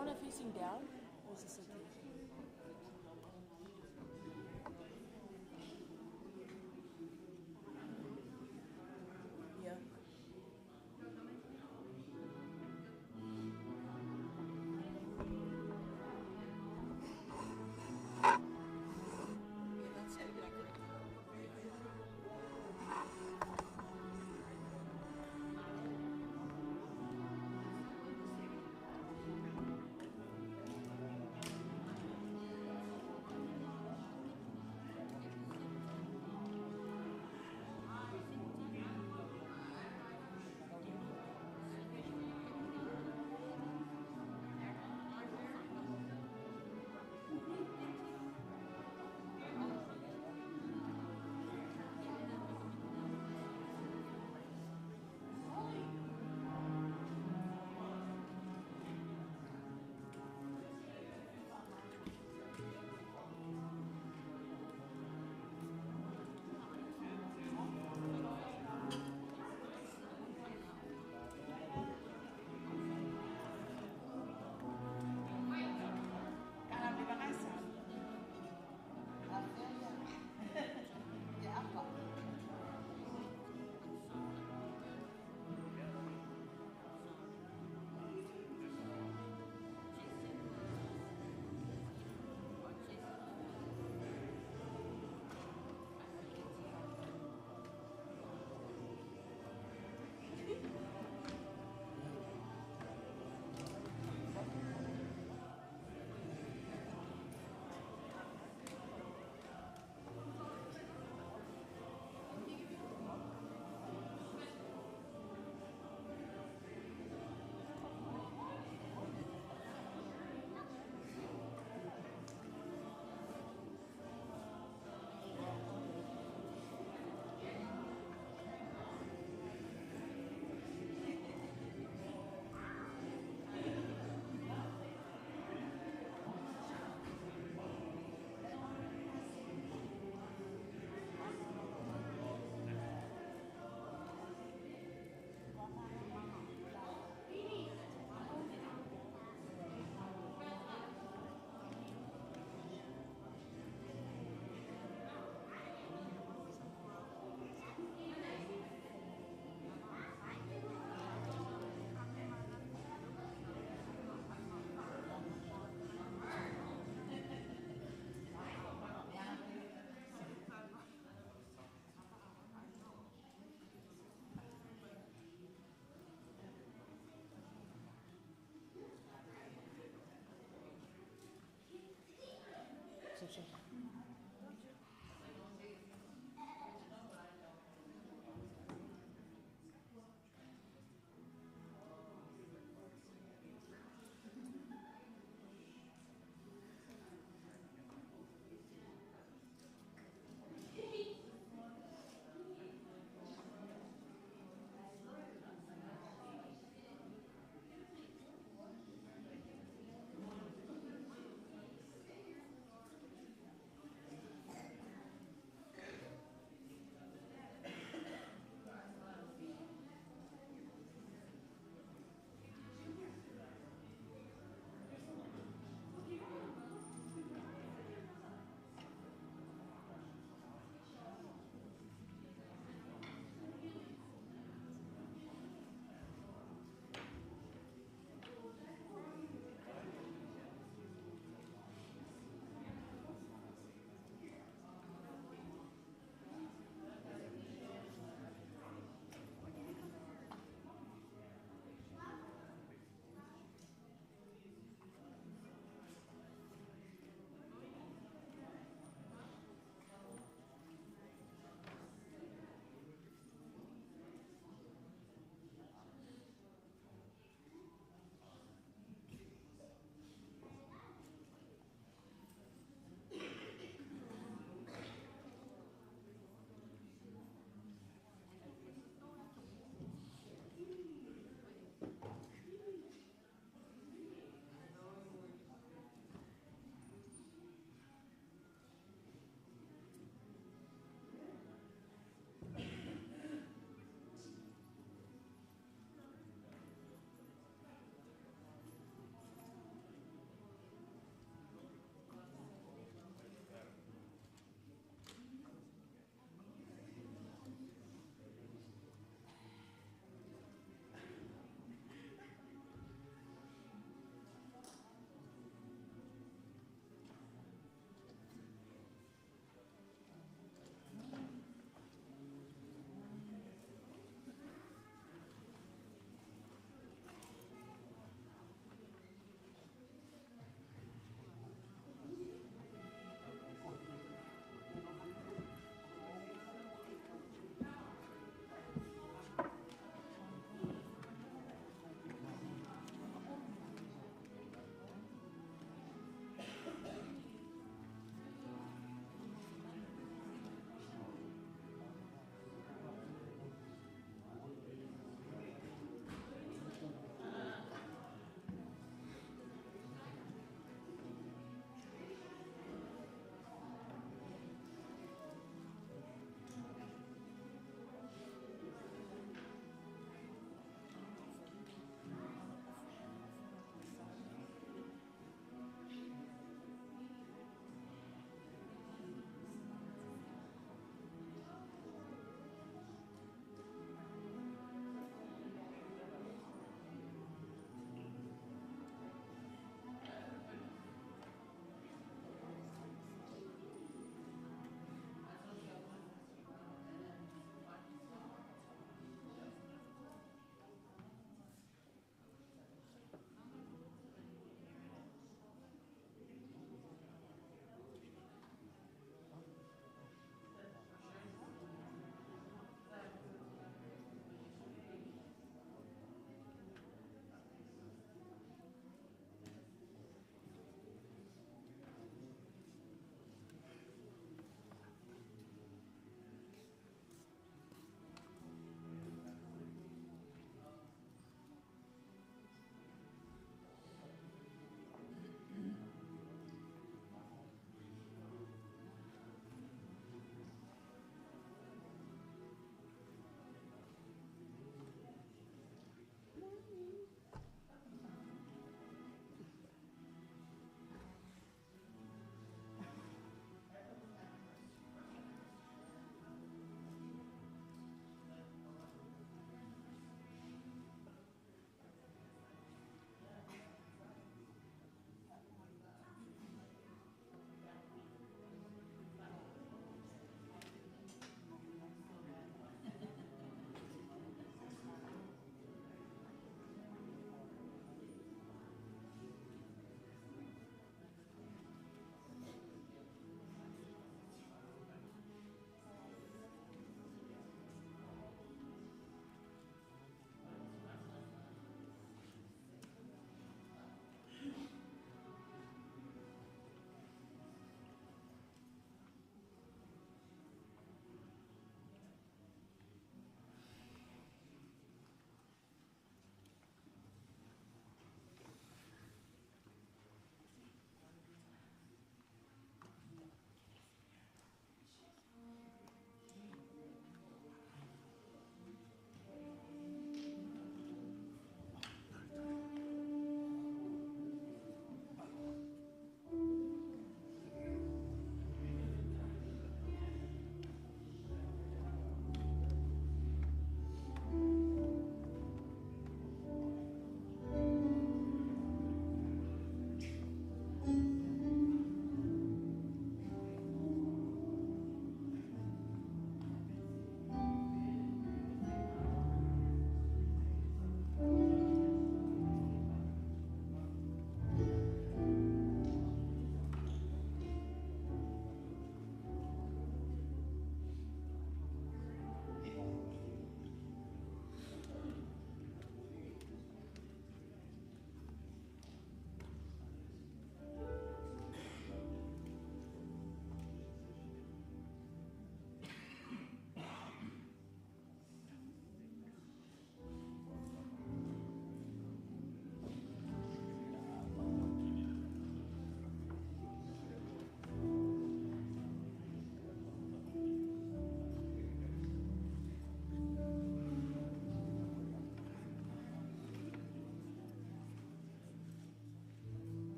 Want it facing down, or is this okay? Yeah. Yeah, that's good. I could.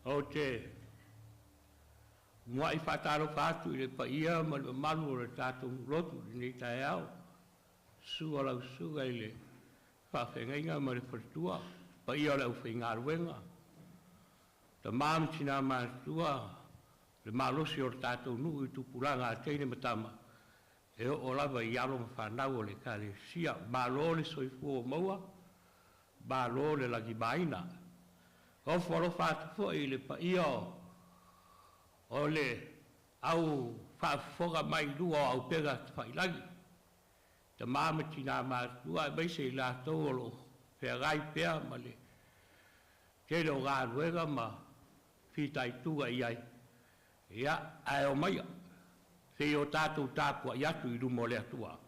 Ou te muai faatalofa atu i le paia ma le mamalu o le tatou lotu i lenei taeao. Susu lau susuga i le faafeagaiga ma le faletua, paia o le aufaigaluega, tama ma tina matutua, le malosi o le tatou nuu i tupulaga a teine ma tama, e oo lava i alo ma fanau o le Ekalesia. Malo le soifua ua maua, malo le lagimaina. Ofo alofa atu foi i le paia o le au faafofoga mai lua o Aupega Tafailagi, tama ma tina matutua, aemaise i latou o lo o feagai pea ma le tele o galuega ma fitaituga i ai, ia, ae omaia, se i o tatou tapuai atu i luma o le Atua.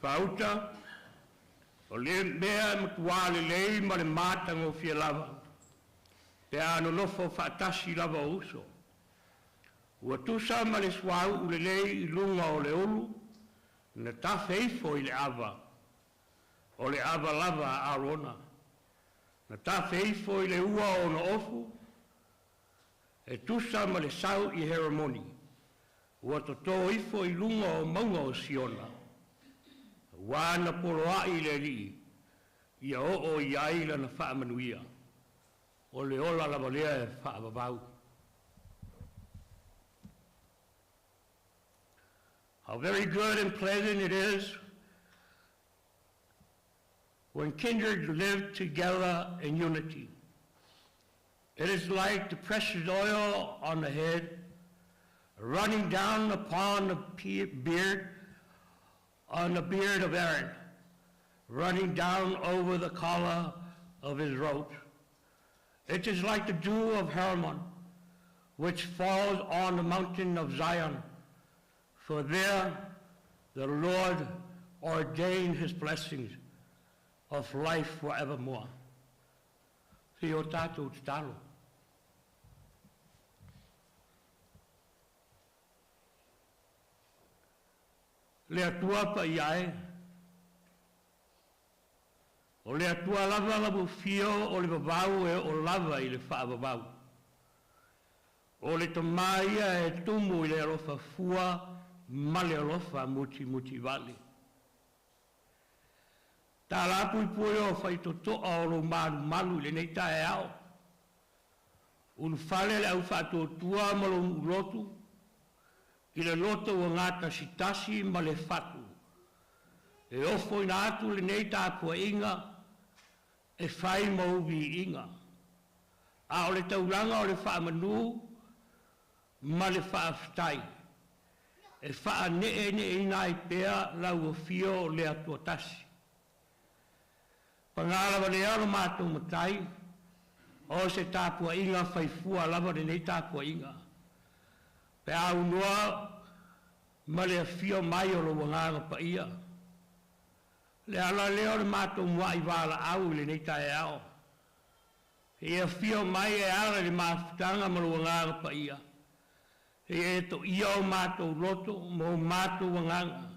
Faauta, o le mea e matuā lelei ma le matagofie lava, pe a nonofo faatasi lava o uso. Ua tusa ma le suauu lelei i luga o le ulu na tafe ifo i le ava, o le ava lava a Arona, na tafe ifo i le ua o ona ofu, e tusa ma le sau i Heremoni, ua toto ifo i luga o mauga o Siona, ua na poloai le Alii, ia oo i ai lana faamanuia, o le ola lava lea e faavavau. How very good and pleasant it is when kindred live together in unity. It is like the precious oil on the head, running down upon the beard, on the beard of Aaron, running down over the collar of his robes. It is like the dew of Hermon, which falls on the mountain of Zion. For there the Lord ordained his blessings of life forevermore. Se i o tatou tatalo. Le Atua paia e, o le Atua lava lau afio o le vavau e oo lava i le faavavau. O le Tama ia e tumu i le alofa fua ma le alofa mutimutivale. Tala puipui o faitotoa o lou malumalu i lenei taeao. Ulufale le aufaatuatua ma lou nuu lotu i le loto ua gatasitasi ma le fatu, e ofoina atu lenei tapuaiga e fai ma ou viiga, a o le taulaga o le faamanu ma le faafetai e faaneeneeina ai pea lau afio o le Atua tasi. Paga lava lea o lo matou Matai, o se tapuaiga faifua lava lenei tapuaiga, pe a aunoa ma le afio mai o lou Agaga Paia. O le ala lea o le matou muai valaau i lenei taeao, se i e afio mai e ala i le mafutaga ma lou Agaga Paia, se i e toia o matou loto ma o matou agaga,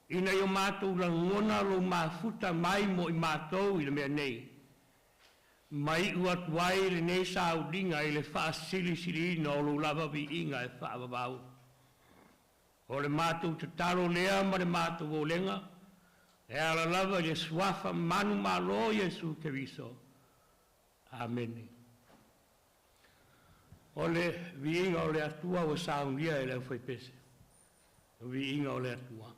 ina ia matou lagona lou mafuta mai mo i matou i le mea nei, ma iu atu ai lenei sauliga i le faasilisiliina o lou lava viiga e faavavau. O le matou tatalo lea ma le matou olega, e ala lava i le suafa manumalo o Iesu Keriso. Amene. O le viiga o le Atua ua saunia e le aufaipese. Le viiga o le Atua.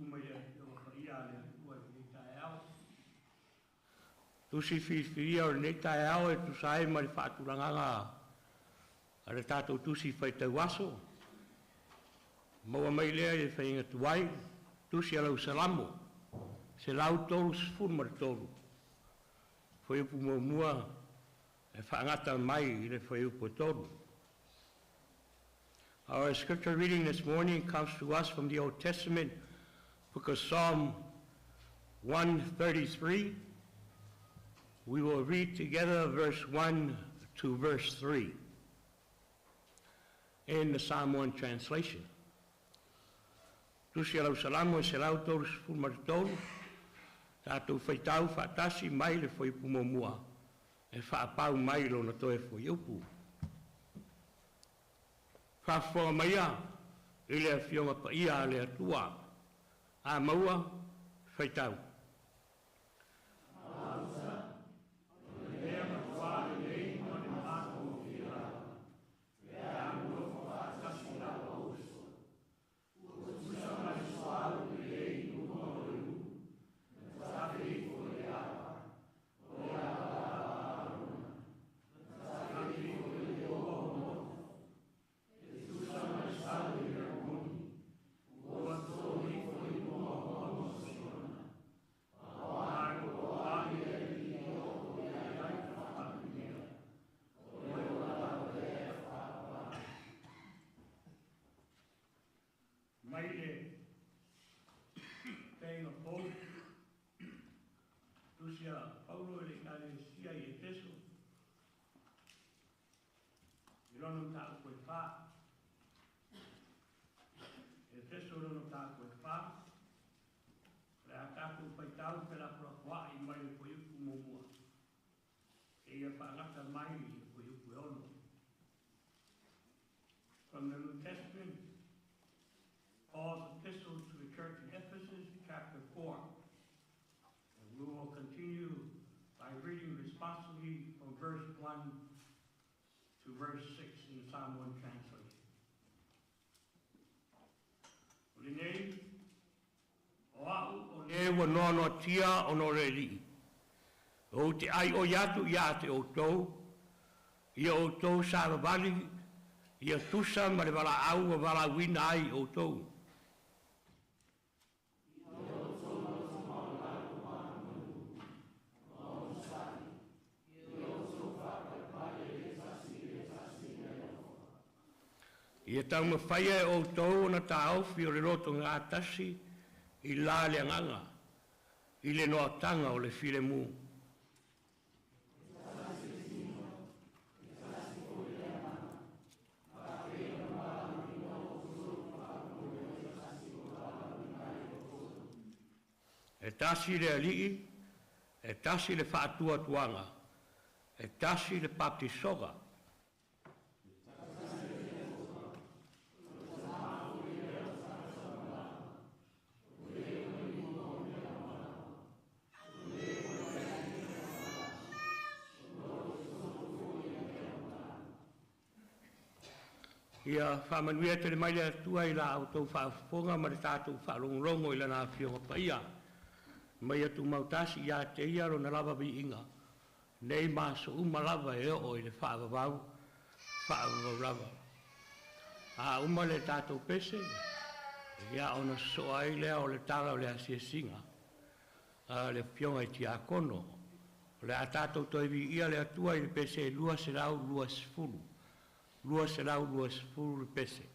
upu mai le Afioga Paia a le Atua i lenei taeao. Tusi filifilia o lenei taeao e tusa ai ma le faatulagaga a le tatou tusi faitau aso, maua mai lea i le faiga tuai, tusi a lau Salamo, 133, fuaiupu 1 e faagata mai i le fuaiupu e 3. Our scripture reading this morning comes to us from the Old Testament, book of Psalm 133. We will read together verse 1 to verse 3 in the Psalm 1 translation. Tusi a lau Salamo e 133, tatou faitau faatasi mai le fuaiupu muamua e faapau mai lona toe fuaiupu. Faafofoga maia i le Afioga Paia a le Atua. A maua, faitau. Mai le Teiga Pou, tusi a Paulo i le Ekalesia i Efeso, i lona mataupu e 4. Efeso i lona mataupu e 4, o le a tatou faitau felafolafoai mai le fuaiupu 1, seia faagata mai i le fuaiupu e 6. From the New Testament, Paul's epistle to the church in Ephesus, chapter 4. And we will continue by reading responsively from verse 1 to verse 6 in the Psalm 1 translation. O lenei, o au o le ua noanoatia ona o le Alii. Ou te aioi atu ia te outou, ia outou savavali, ia tusa ma le valaau ua valaauina ai outou. Ia taumafaia e outou ona taofi o le loto gatasi i la le agaga, i le noataga o le filemu. E tasi le Alii, e tasi le faatuatuaga, e tasi le baptisoga. Ia faamanuia tele mai le Atua i la outou faafofoga ma le tatou faalogologo i lana Afioga Paia. Mai atu mautasi ia te ia lona lava viiga, nei ma aso uma lava e oo i le faavavau, faavavau lava. A uma le tatou pese, ia ona sosoo ai lea o le tala o le asiasiga a le Afioga i Tiakono. O le a tatou toe viia le Atua i le pese e 220. 220 le pese.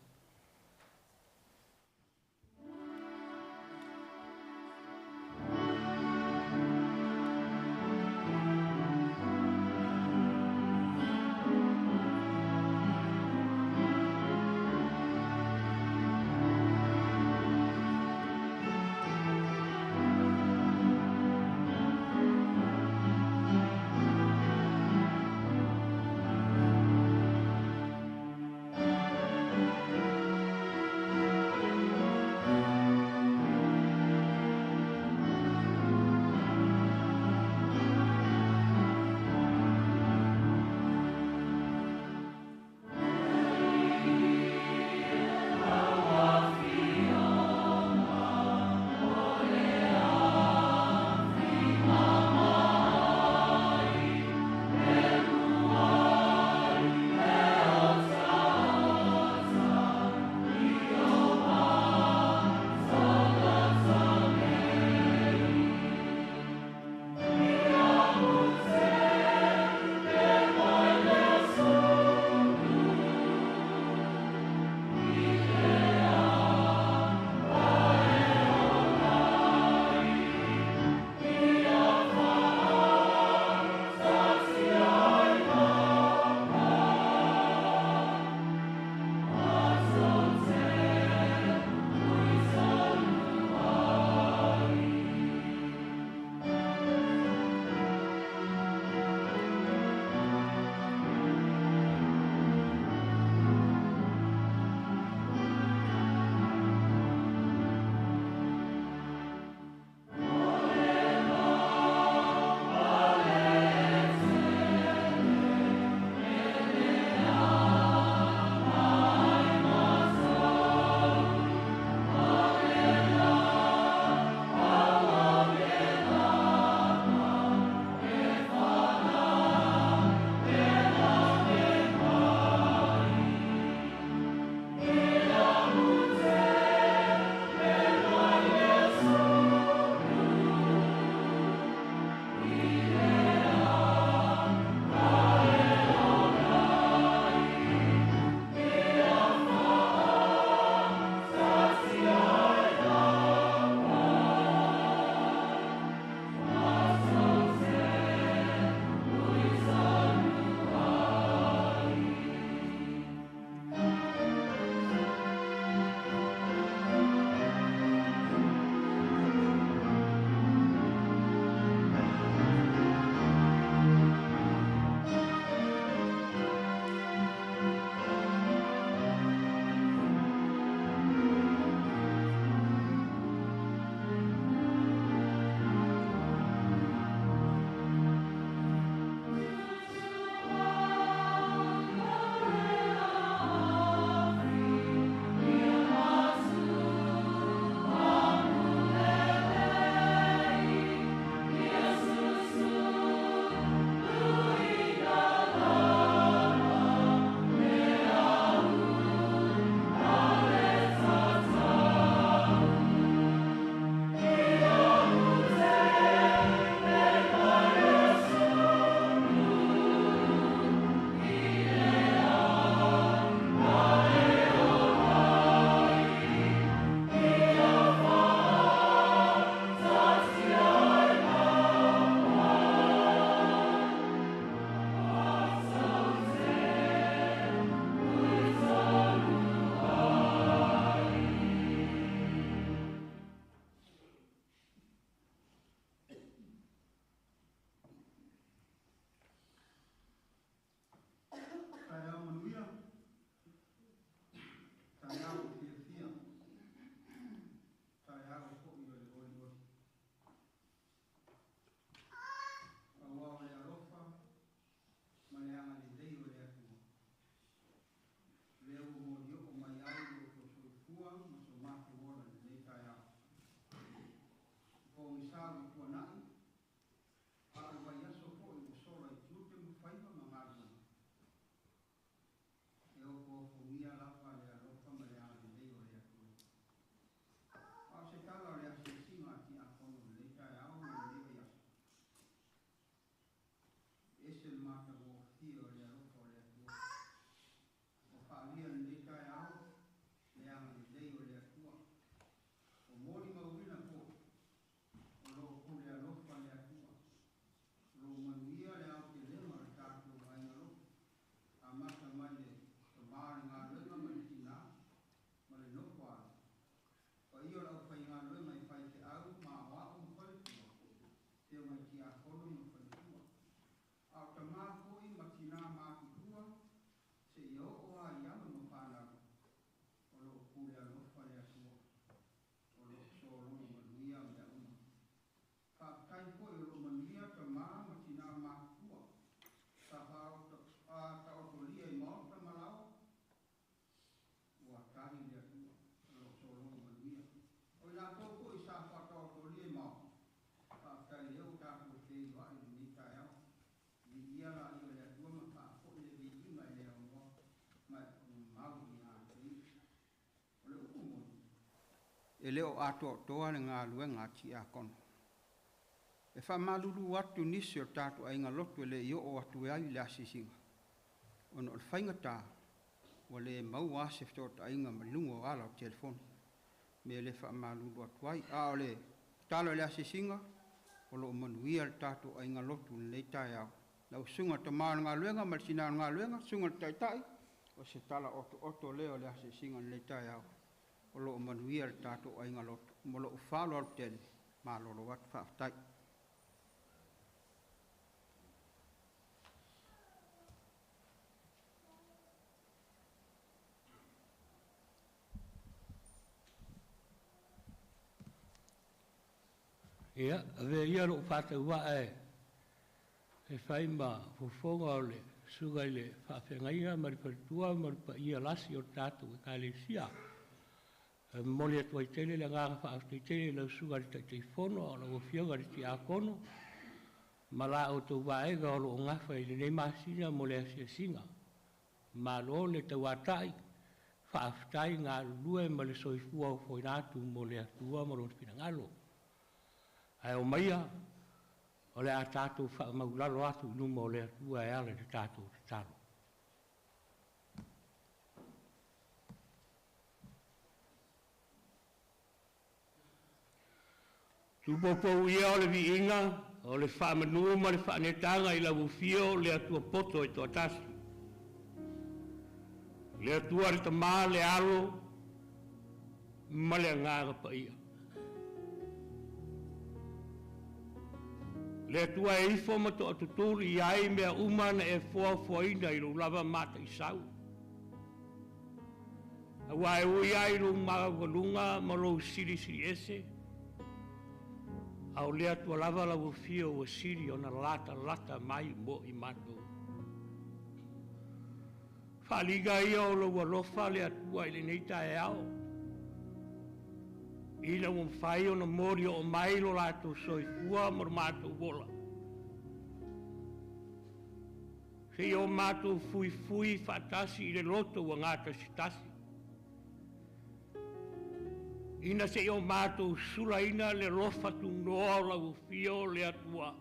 Faamanuia laia o le Atua ma faafoi le viiga e le aunoa ma e tumau ia te ia. O le upu moni, e le o atoatoa le galuega a tiakono. E faamalulu atu nisi o tatou aiga lotu e le i oo atu ai i le asiasiga, ona o le faigata ua le maua lava se fesootaiga ma luga o ala o telefoni. Mea le faamalulu atu ai. A o le tatalo i le asiasiga, o lo o manuia le tatou aiga lotu i lenei taeao. Lau susuga i le tama o le galuega ma le tina o le galuega, susuga i le taitai, o se tala otooto lea o le asiasiga i lenei taeao. O lo o manuia le tatou aiga lotu. Ma lou faaaloalo tele, malolo atu, faafetai. Ia, avea ia lou faatauvaa e fai ma fofoga o le susuga i le faafeagaiga ma le faletua ma le paia lasi o le tatou Ekalesia. E momoli atu ai tele le agaga faafetai tele i lau susuga i le Taitaifono a o lau Afioga i le Tiakono ma la outou vaega o lo o gafa i lenei masina mo le asiasiga. Malo le tauatai, faafetai galulue ma le soifua ofoina atu mo le Atua ma Lona finagalo. Ae omaia, o le a tatou faamaulalo atu i luma o le Atua e ala i le tatou tatalo. Tuupoupou ia o le viiga, o le faamanu ma le faaneetaga i lau afio le Atua poto e toatasi, le Atua le Tama, le Alo ma le Agaga Paia. Le Atua e ifo ma toatutuli i ai mea uma na e foafoaina i lou lava mataisau. Aua e ui ai lou maualuga ma lou silisili ese, a o le Atua lava lau afio ua sili ona latalata mai mo i matou. Faaliga ia o lou alofa le Atua i lenei taeao, ina ua mafai ona moli oo mai lo latou soifua ma lo matou ola, seia o matou fuifui faatasi i le loto ua gatasitasi, ina se i o matou sulaina le alofa tunoa o lau afio le Atua,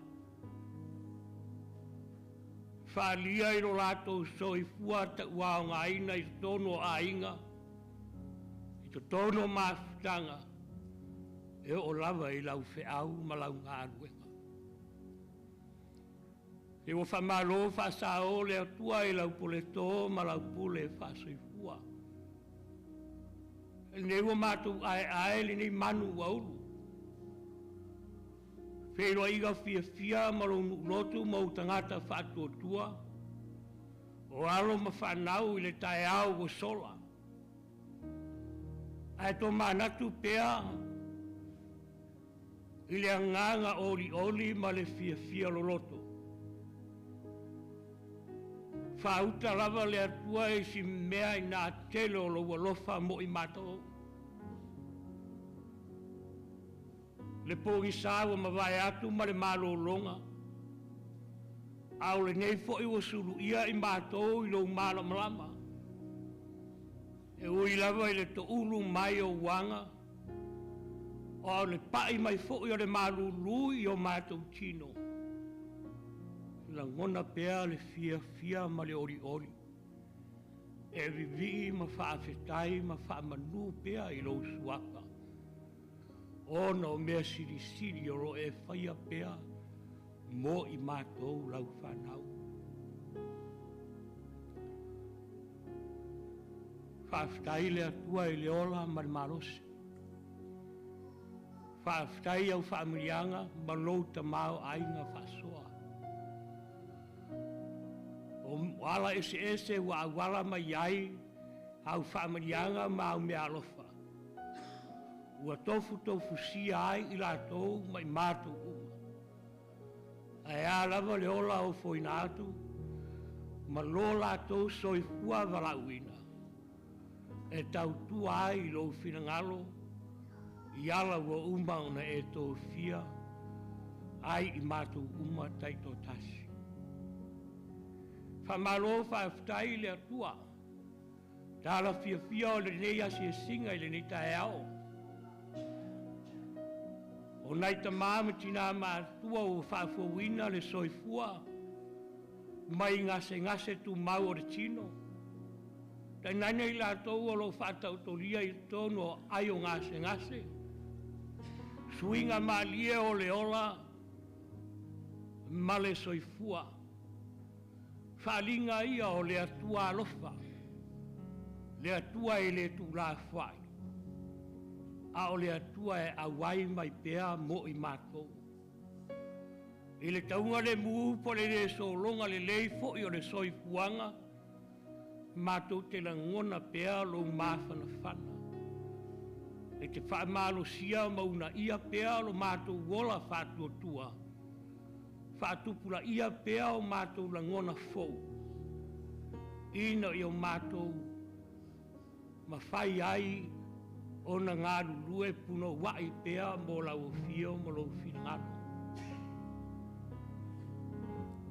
faaalia i lo latou soifua tauaogaina i totonu o aiga, i totonu o mafutaga, e oo lava i lau feau ma lau galuega. Se ua faamalo faasao le Atua i lau puleto ma lau pule faasoifua. Lenei ua matou aeae lenei manu ua ulu. Feiloaiga fiafia ma lou nuulotu ma ou tagata faatuatua, o alo ma fanau i le taeao ua sola. Ae tomanatu pea i le agaga olioli ma le fiafia loloto. Faauta lava le Atua i si mea ina tele o lou alofa mo i matou. Le pogisa ua mavae atu ma le malologa, a o lenei foi ua suluia i matou i lou malamalama. E ui lava i le toulu mai o uaga, o le pai mai foi o le malulu i o matou tino, lagona pea le fiafia ma le olioli, e vivii ma faafetai ma faamanu pea i lou suafa, ona o mea silisili o lo e faia pea mo i matou lau whanau. Faafetai le Atua i le ola ma le malosi. Faafetai au faamanuiaga ma lou tamaoaiga faasoa. O ala eseese ua auala mai ai au faamanuiaga ma au mea alofa. Ua tofutofusia ai i latou ma i matou uma. Ae a lava le ola o foina atu, ma lo latou soifua valaauina, e tautua ai i lou finagalo, i ala ua uma ona e tofia ai i matou uma taitoatasi. Faamalo faafetai i le Atua. Talafiafia o lenei asiasiga i lenei taeao. O nai tamā ma tinā matutua ua faafouina le soifua mai gasegase tumau o le tino, tainane i latou o lo o faataotolia i totonu o aai o gasegase, suiga malie o le ola ma le soifua. Faaaliga ia o le Atua alofa, le Atua e le tuulafoai, a o le Atua e auai mai pea mo i matou. I le tauga le mu po o le le sologa lelei foi o le soifuaga, matou te lagona pea lou mafanafana. E te faamalosia ma uunaia pea lo matou ola faatuatua, faatupulaia pea o matou lagona fou, ina ia o matou mafai ai ona galulue punouai pea mo lau afio ma lou finagalo.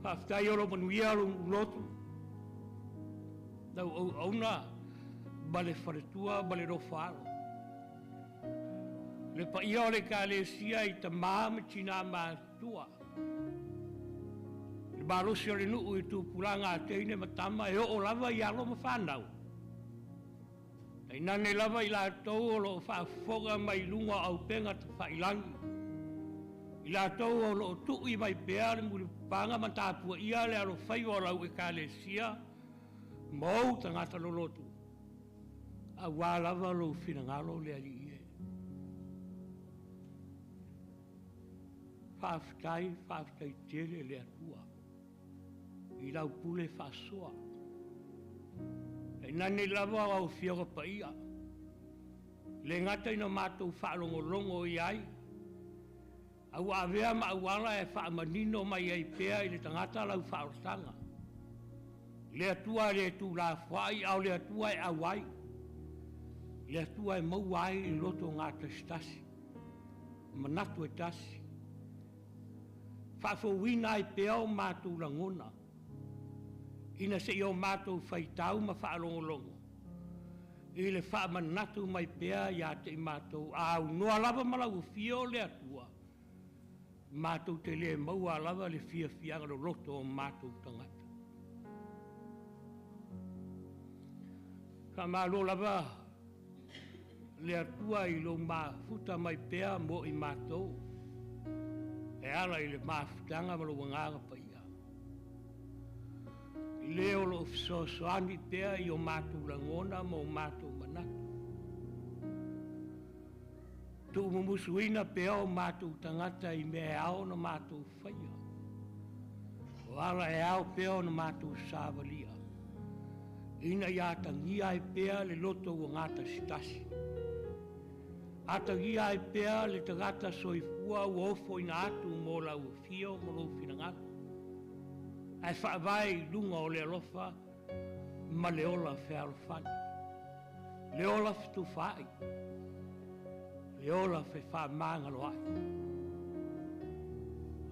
Faafetai o lo manuia lou lotu, lau auauna ma le faletua ma le nofoaalo. Le paia o le Ekalesia i tamā ma tinā matutua, le malosi o le nuu i tupulaga a teine ma tama e oo lava i alo ma fanau, tainane lava i latou o lo o faafofoga mai i luga o auupega tafailagi, i latou o lo o tui mai pea le mulipapaga ma tapuaia le alofaiva o lau Ekalesia ma ou tagata lolotu, aua lava lou finagalo le Alii e. Faafetai, faafetai tele le Atua i lau pule faasoa. Tainane lava o au Afioga Paia, le gata ina matou faalogologo i ai, a ua avea ma auala e faamanino mai ai pea i le tagata lau faaolataga. Le Atua e le tuulafoai, a o le Atua e auai, le Atua e maua ai le loto gatasitasi, manatu e tasi, faafouina ai pea o matou lagona, ina se i o matou faitau ma faalogologo i le faamanatu mai pea ia te i matou, a aunoa lava ma lau afio le Atua, matou te le maua lava le fiafiaga loloto o matou tagata. Faamalo lava le Atua i lou mafuta mai pea mo i matou, e ala i le mafutaga ma lou Agaga Paia. I le o loo fesoasoani pea i o matou lagona ma o matou manatu. Tuumumusuina pea o matou tagata i mea e ao ona matou faia. O ala e ao pea ona matou savalia. Ina ia atagia ai pea le loto ua gatasitasi. Atagia ai pea le tagata soifua ua ofoina atu mo lau afio ma lou finagalo. Ae faavae i luga o le alofa ma le ola fealofani. Le ola fetufaai, le ola fefaamagaloai.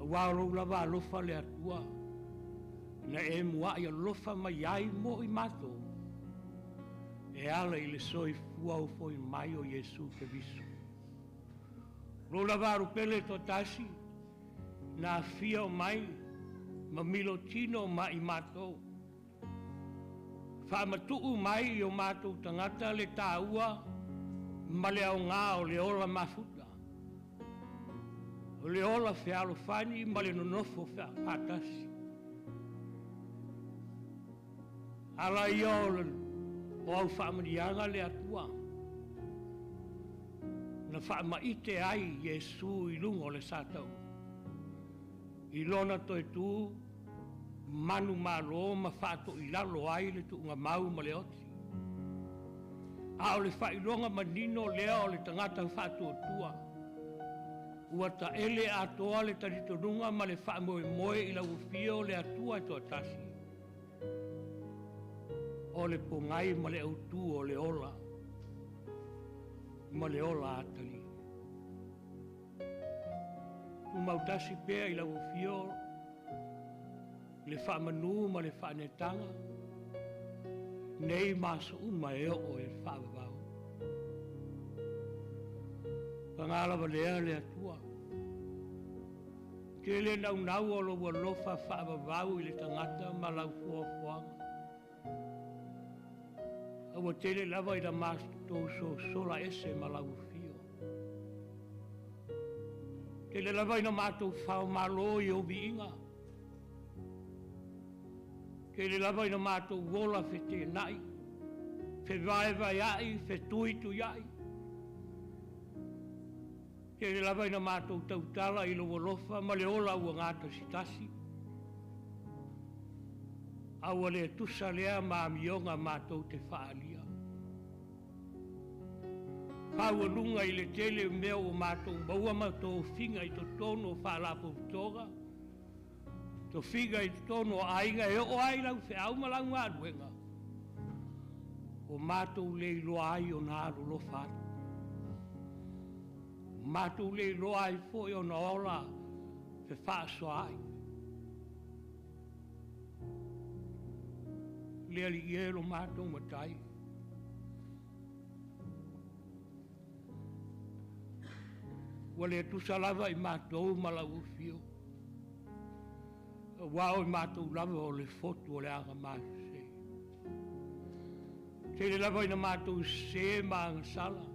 Aua o lou lava alofa le Atua, na e muai alofa mai ai mo i matou, e ala i le soifua ofoi mai o Iesu Keriso. Lou lava alupele toatasi, na afio mai ma milotino ma i matou. Faamatuu mai i o matou tagata le tāua ma le aoga o le ola mafuta. O le ola fealofani ma le nonofo faatasi. Ala ia o au faamaniaga le Atua. Na faamaite ai Iesu i luga o le satau. I lona toe tu, manu malo ma faatoilalo ai le tuugamau ma le oti. A o le faailoga manino lea o le tagata faatuatua. Ua taele atoa le talitonuga ma le faamoemoe i lau afio le Atua e toatasi. O le pogai ma le autu o le ola, ma le ola atalii. Tumautasi pea i lau afio Le faamanu ma le faaneetaga, nei ma aso uma e oo i le faavavau. Paga lava lea le Atua, tele naunau o lou alofa faavavau i le tagata ma lau fuafuaga. A ua tele lava ina matou sosola ese ma lau afio. Tele lava ina matou faomalo i ou viiga. Tele lava ina matou ola feteenai, fevaevaeai, fetuituiai. Tele lava ina matou tautala i lou alofa ma le ola ua gatasitasi, a ua le tusa lea ma amioga matou te faaalia. Faualuga i le tele o mea ua matou maua ma tofiga i totonu o faalapotopotoga, tofiga i totonu o aiga e oo ai lau feau ma lau galuega, ua matou le iloa ai ona alolofa atu. Matou le iloa ai foi ona ola fefaasoaai. Le Alii e lo matou Matai, ua le tusa lava i matou ma lau afio, aua o i matou lava o le fotu o le agamasese. Tele lava ina matou sese ma agasala,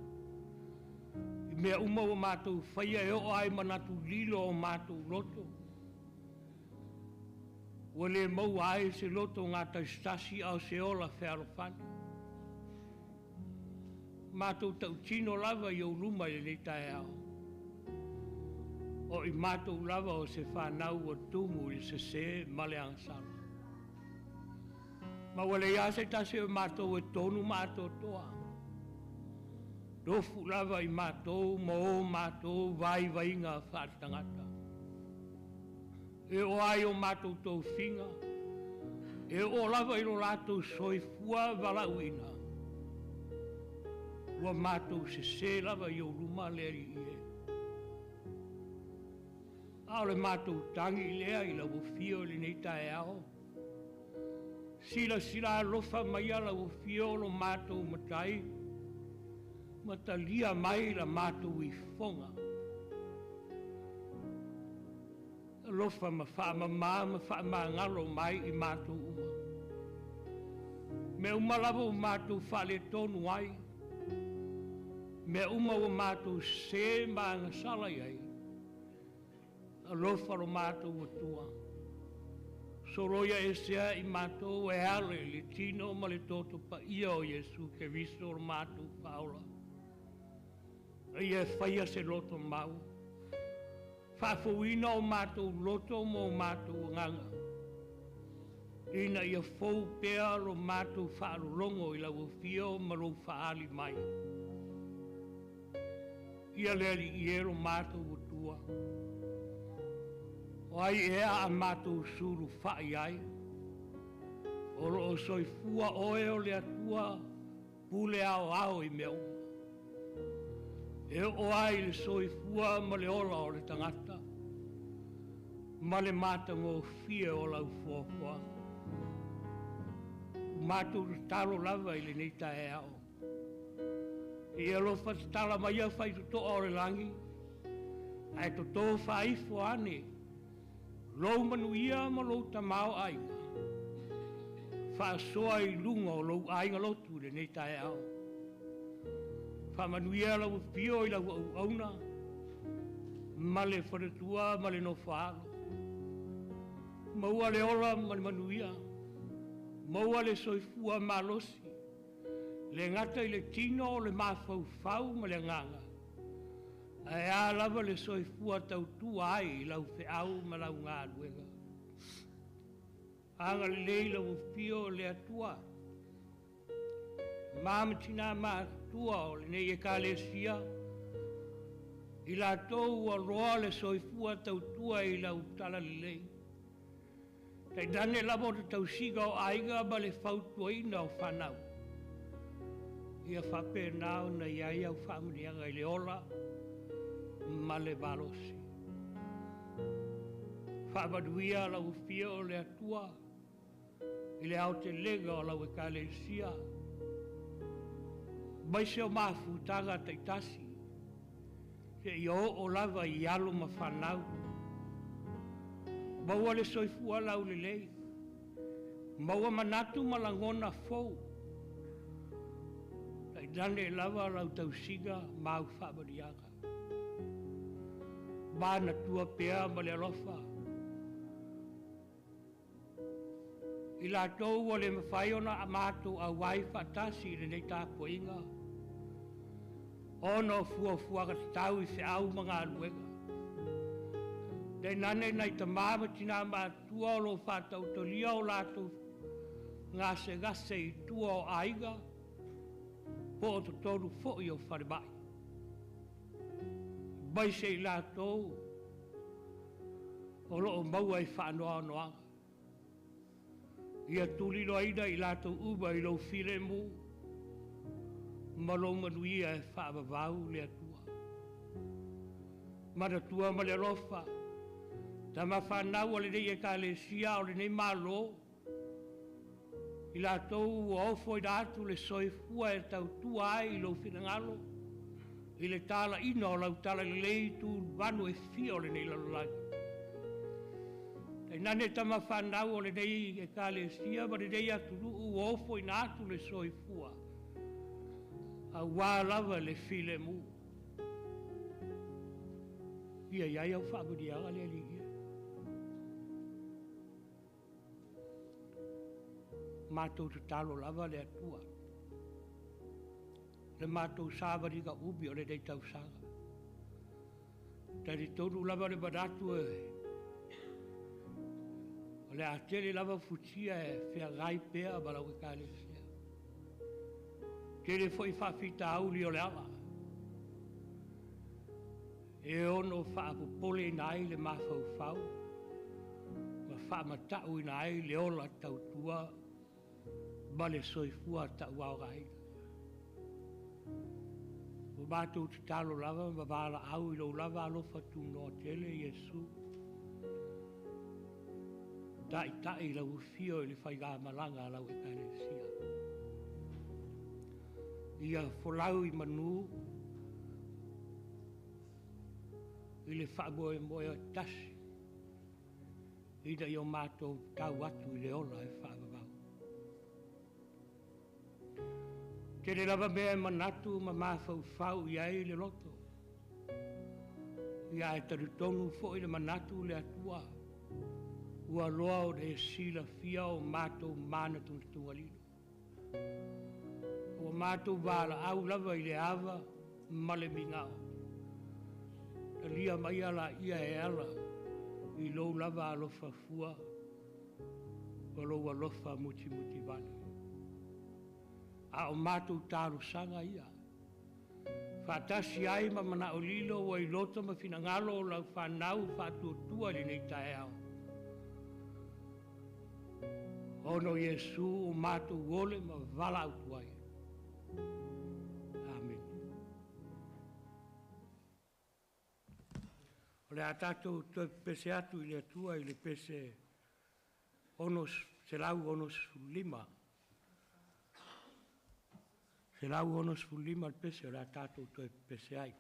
i mea uma ua matou faia e oo ai manatu lilo o matou loto, ua le maua ai se loto gatasitasi a o se ola fealofani. Matou tautino lava i ou luma i lenei taeao, o i matou lava o se fanau ua tumu i le sese ma le agasala. Ma ua leai lava se tasi o matou e tonu ma atoatoa. Tofu lava i matou ma o matou vaivaiga faaletagata. E oo ai o matou tofiga, e oo lava i lo latou soifua valaauina, ua matou sese lava i ou luma le Alii e. A o le matou tagi lea i lau afio i lenei taeao, silasila alofa maia lau afio o lo matou Matai, ma talia mai la matou ifoga. Alofa ma faamama ma faamagalo mai i matou uma. Mea uma lava ua matou faaletonu ai, mea uma ua matou sese ma agasala i ai, alofa lo matou Atua. Soloia esea i matou e ala i le tino ma le toto paia o Iesu Keriso lo matou Faaola. Ia e faia se loto mau, faafouina o matou loto ma o matou agaga, ina ia fou pea lo matou faalologo i lau afio ma lou faali mai. Ia le Alii e lo matou Atua, o ai ea a matou sulufai ai, o loo soifua oe o le Atua pule aoao i mea uma. E oo ai le soifua ma le ola o le tagata, ma le matagofie o lau fuafuaga. Ua matou tatalo lava i lenei taeao, ia alofa tatala mai ia faitotoa o le lagi, ae toto faaifo ane lou manuia ma lou tamaoaiga, faasoa i luga o lou aiga lotu i lenei taeao. Faamanuia lau afio i lau auauna, ma le faletua ma le nofoaalo. Maua le ola ma le manuia, maua le soifua malosi, le gata i le tino o le mafaufau ma le agaga, ae a lava le soifua tautua ai i lau feau ma lau galuega. Agalelei lau afio o le Atua, ma matina matua o lenei ekalesia, i latou ua loa le soifua tautua i lau talalelei. Tainane lava o te tausiga o aiga ma le fautuaina o fanau. Ia faapena ona i ai au faamanuiaga i le ola ma le malosi. Faamanuia lau afio o le Atua i le aotelega o lau Ekalesia, maise o mafutaga taitasi, seia oo lava i alo ma fanau. Maua le soifua laulelei, maua manatu ma lagona fou, tainane lava lau tausiga ma au faamanuiaga. Manatua pea ma le alofa i latou ua le mafai ona matou auai faatasi i lenei tapuaiga, ona o fuafuaga tatau i feau ma galuega. Tainane nai tamā ma tinā matutua o lo o faataotolia o latou gasegase i tua o aiga po o totonu foi o falemai. Maise i latou o lo o maua i faanoanoaga. Ia tuliloaina i latou uma i lou filemu ma lou manuia e faavavau le Atua. Manatua ma le alofa, tama fanau o lenei Ekalesia o lenei Malo, i latou ua ofoina atu le soifua e tautua ai i lou finagalo, i le talaina o lau talalelei i tuvanu e fia o lenei lalolagi. Tainane tama fanau o lenei Ekalesia ma lenei atunuu ua ofoina atu le soifua, auā lava le filemu. Ia i ai au faamanuiaga le Alii e. Matou tatalo lava le Atua, le matou savaliga umi o lenei tausaga. Talitonu lava le manatu e o le a tele lava futia e feagai pea ma lau Ekalesia. Tele foi faafitauli o le ala, e ono faapopoleina ai le mafaufau ma faamatauina ai le ola tautua ma le soifua tauaogaina. Ua matou tatalo lava ma valaau i lou lava alofa tunoa tele Iesu. Taitai lau afio i le faigamalaga a lau Ekalesia. Ia folau i manu i le faamoemoe tasi, ina ia matou tau atu i le ola e faavavau. Tele lava mea e manatu ma mafaufau i ai le loto. Ia ae talitonu foi le manatu le Atua, ua loa ona e silafia o matou manatunatuga lilo. Ua matou valaau lava i le ava ma le migao. Talia mai laia e ala i lou lava alofa fua ma lou alofa mutimutivale. A o matou talosaga ia, faatasi ai ma manao lilo ua i loto ma finagalo o lau fanau faatuatua i lenei taeao. Ona o Iesu o matou ole ma valaau ai. Amen. O le a tatou toe pese atu i le Atua i le pese 165. 165 le pese o le a tatou toe pese ai.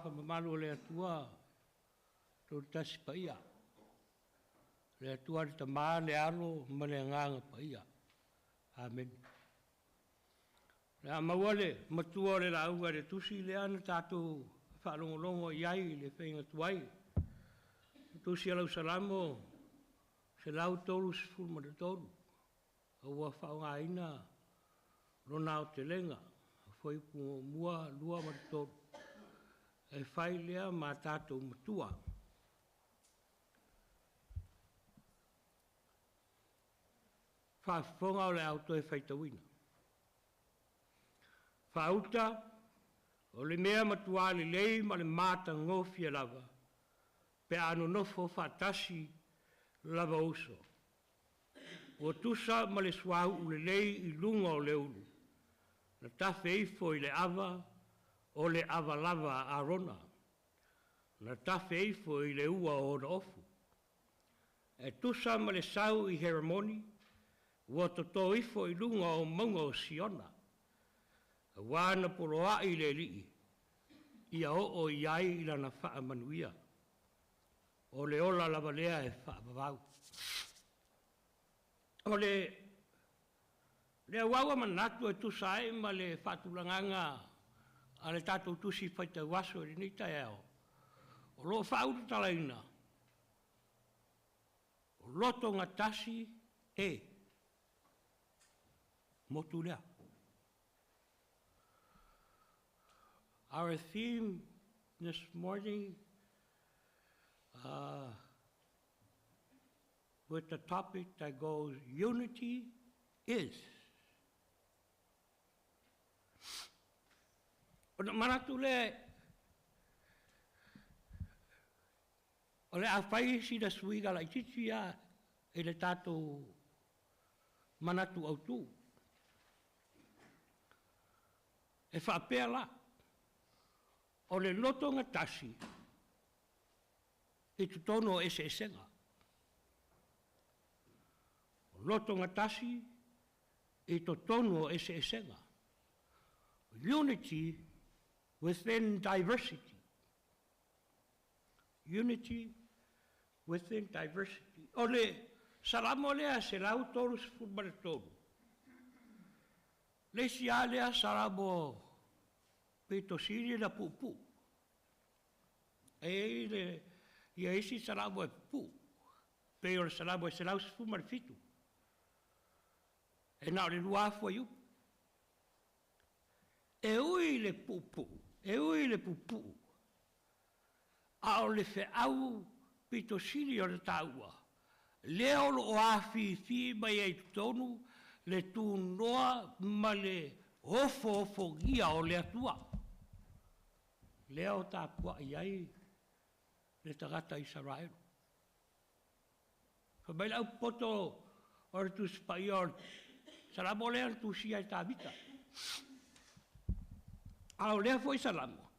alofa mamalu o le Atua, Toatasi Paia, le Atua le Tama, le Alo ma le Agaga Paia. Amene. O le a maua le matua o le lauga i le tusi lea na tatou faalogologo i ai i le faiga tuai. Tusi a lau Salamo 133, ua faaaogaina lona aotelega, fuaiupu 1, 2 ma le 3, e fai lea ma tatou matua. Faafofoga o le a ou toe faitauina. Faauta, o le mea matua lelei ma le matagofie lava, pe a nonofo faatasi lava uso. Ua tusa ma le suauu lelei i luga o le ulu, na tafe ifo i le ava, o le ava lava a Arona, na tafe ifo i le ua o ona ofu. E tusa ma le sau i Heremoni, ua toto ifo i luga o mauga o Siona, auā na poloai le Alii, ia oo i ai lana faamanuia. O le ola lava lea e faavavau. O le auau manatu e tusa ai ma le faatulagaga a le tatou tusi faitau aso i lenei taeao, o lo o faaulutalaina, o loto gatasi e motu lea. Our theme this morning, with the topic that goes, unity is. Ona manatu lea, o le a fai sina suiga laitiiti lava i le tatou manatu autu. E faapea la, o le loto gatasi i totonu o eseesega. O loto gatasi i totonu o eseesega. Unity within diversity. Unity within diversity. O le Salamo lea 133. Le isi lava lea Salamo pito sili na puupuu. E i ai le ia isi Salamo e pupuu, pei o le Salamo e 117. E na o le 2 lava fuaiupu. E ui i le puupuu, e ui i le puupuu, a o le feau pito sili ona taua, lea o lo o afifi mai ai i totonu le tunoa ma le ofoofogia o le Atua. Lea o tapuai ai le tagata Isaraelu. Fai mai le aupoto o le Tusi Paia o le Salamo lea na tusia e Tavita. A o lea foi Salamo,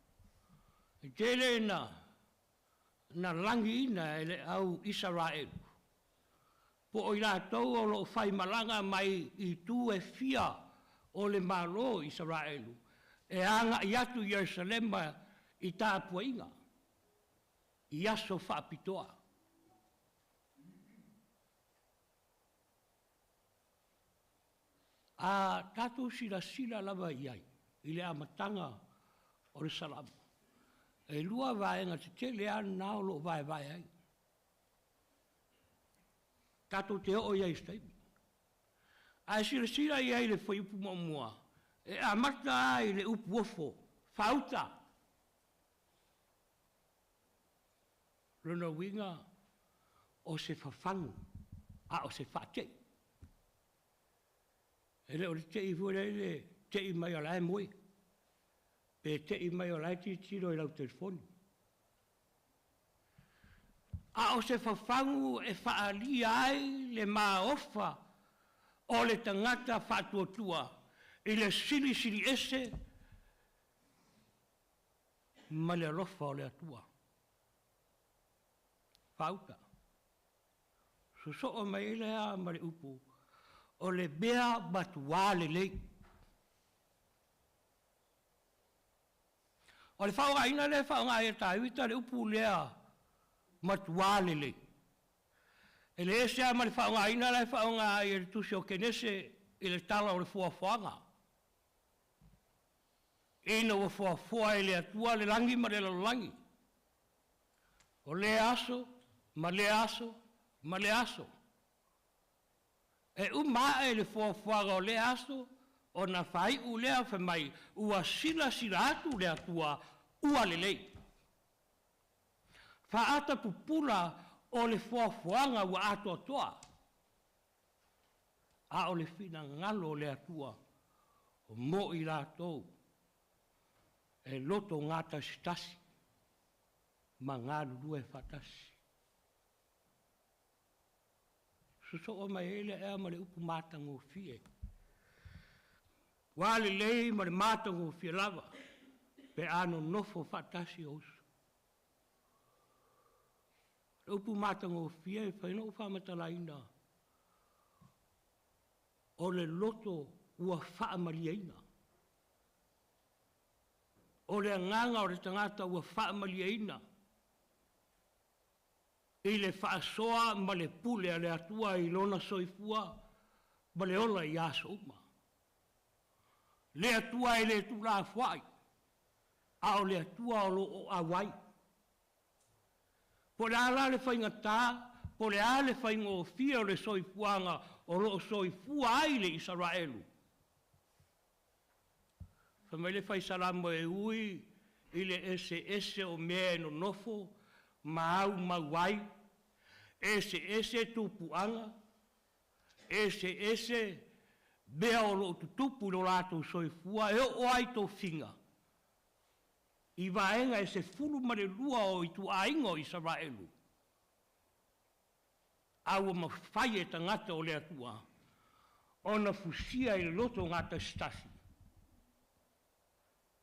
e tele na lagiina e le au Isaraelu, po o i latou o lo o faimalaga mai i itu e fia o le Malo o Isaraelu, e agai atu i Ierusalema i tapuaiga, i aso faapitoa. A tatou silasila lava i ai i le amataga o le Salamo, e 2 vaega tetele lava na o lo o vaevae ai. Tatou te oo i ai i se taimi. Ae silasila i ai i le fuaiupu muamua, e amata ai le upu ofo, faauta. Lona uiga o se fafagu, a o se faatei. E le o le tei foi lea le tei mai o la e moe, pe tei mai o la e tilotilo i lau telefoni. A o se fafagu e faaalia ai le maofa o le tagata faatuatua i le silisili ese ma le alofa o le Atua. Faauta. Sosoo mai ai lea ma le upu, o le mea matua lelei. O le faaaogaina lea e faaaoga ai e Tavita le upu lea matuā lelei, e le ese lava ma le faaaogaina la e faaaoga ai e le Tusi o Kenese i le tala o le foafoaga. Ina ua foafoa e le Atua le lagi ma le lalolagi, o lea aso ma lea aso ma lea aso, e uma ae le foafoaga o lea aso ona faaiu lea fai mai, ua silasila atu le Atua ua lelei. Faaata pupula o le foafoaga ua atoatoa, a o le finagalo o le Atua mo i latou e loto gatasitasi ma galulue faatasi. Sosoo mai ai lea ea ma le upu matagofie. Ua lelei ma le matagofie lava pe a nonofo faatasi o uso. O le upu matagofie e fai ona ou faamatalaina, o le loto ua faamalieina. O le agaga o le tagata ua faamalieina i le faasoa ma le pule a le Atua i lona soifua ma le ola i aso uma. Le Atua e le tuulafoai, a o le Atua o lo o auai. Po o le a la le faigata, po o le a le faigofie o le soifuaga o lo o soifua ai le Isaraelu, fai mai le Fai Salamo, e ui i le eseese o mea e nonofo ma aumau ai, eseese tupuaga, eseese mea o lo o tutupu i lo latou soifua e oo lava i tofiga, i vaega e 12 o ituaiga o Isaraelu, a ua mafai e tagata o le Atua ona fusia i le loto gatasitasi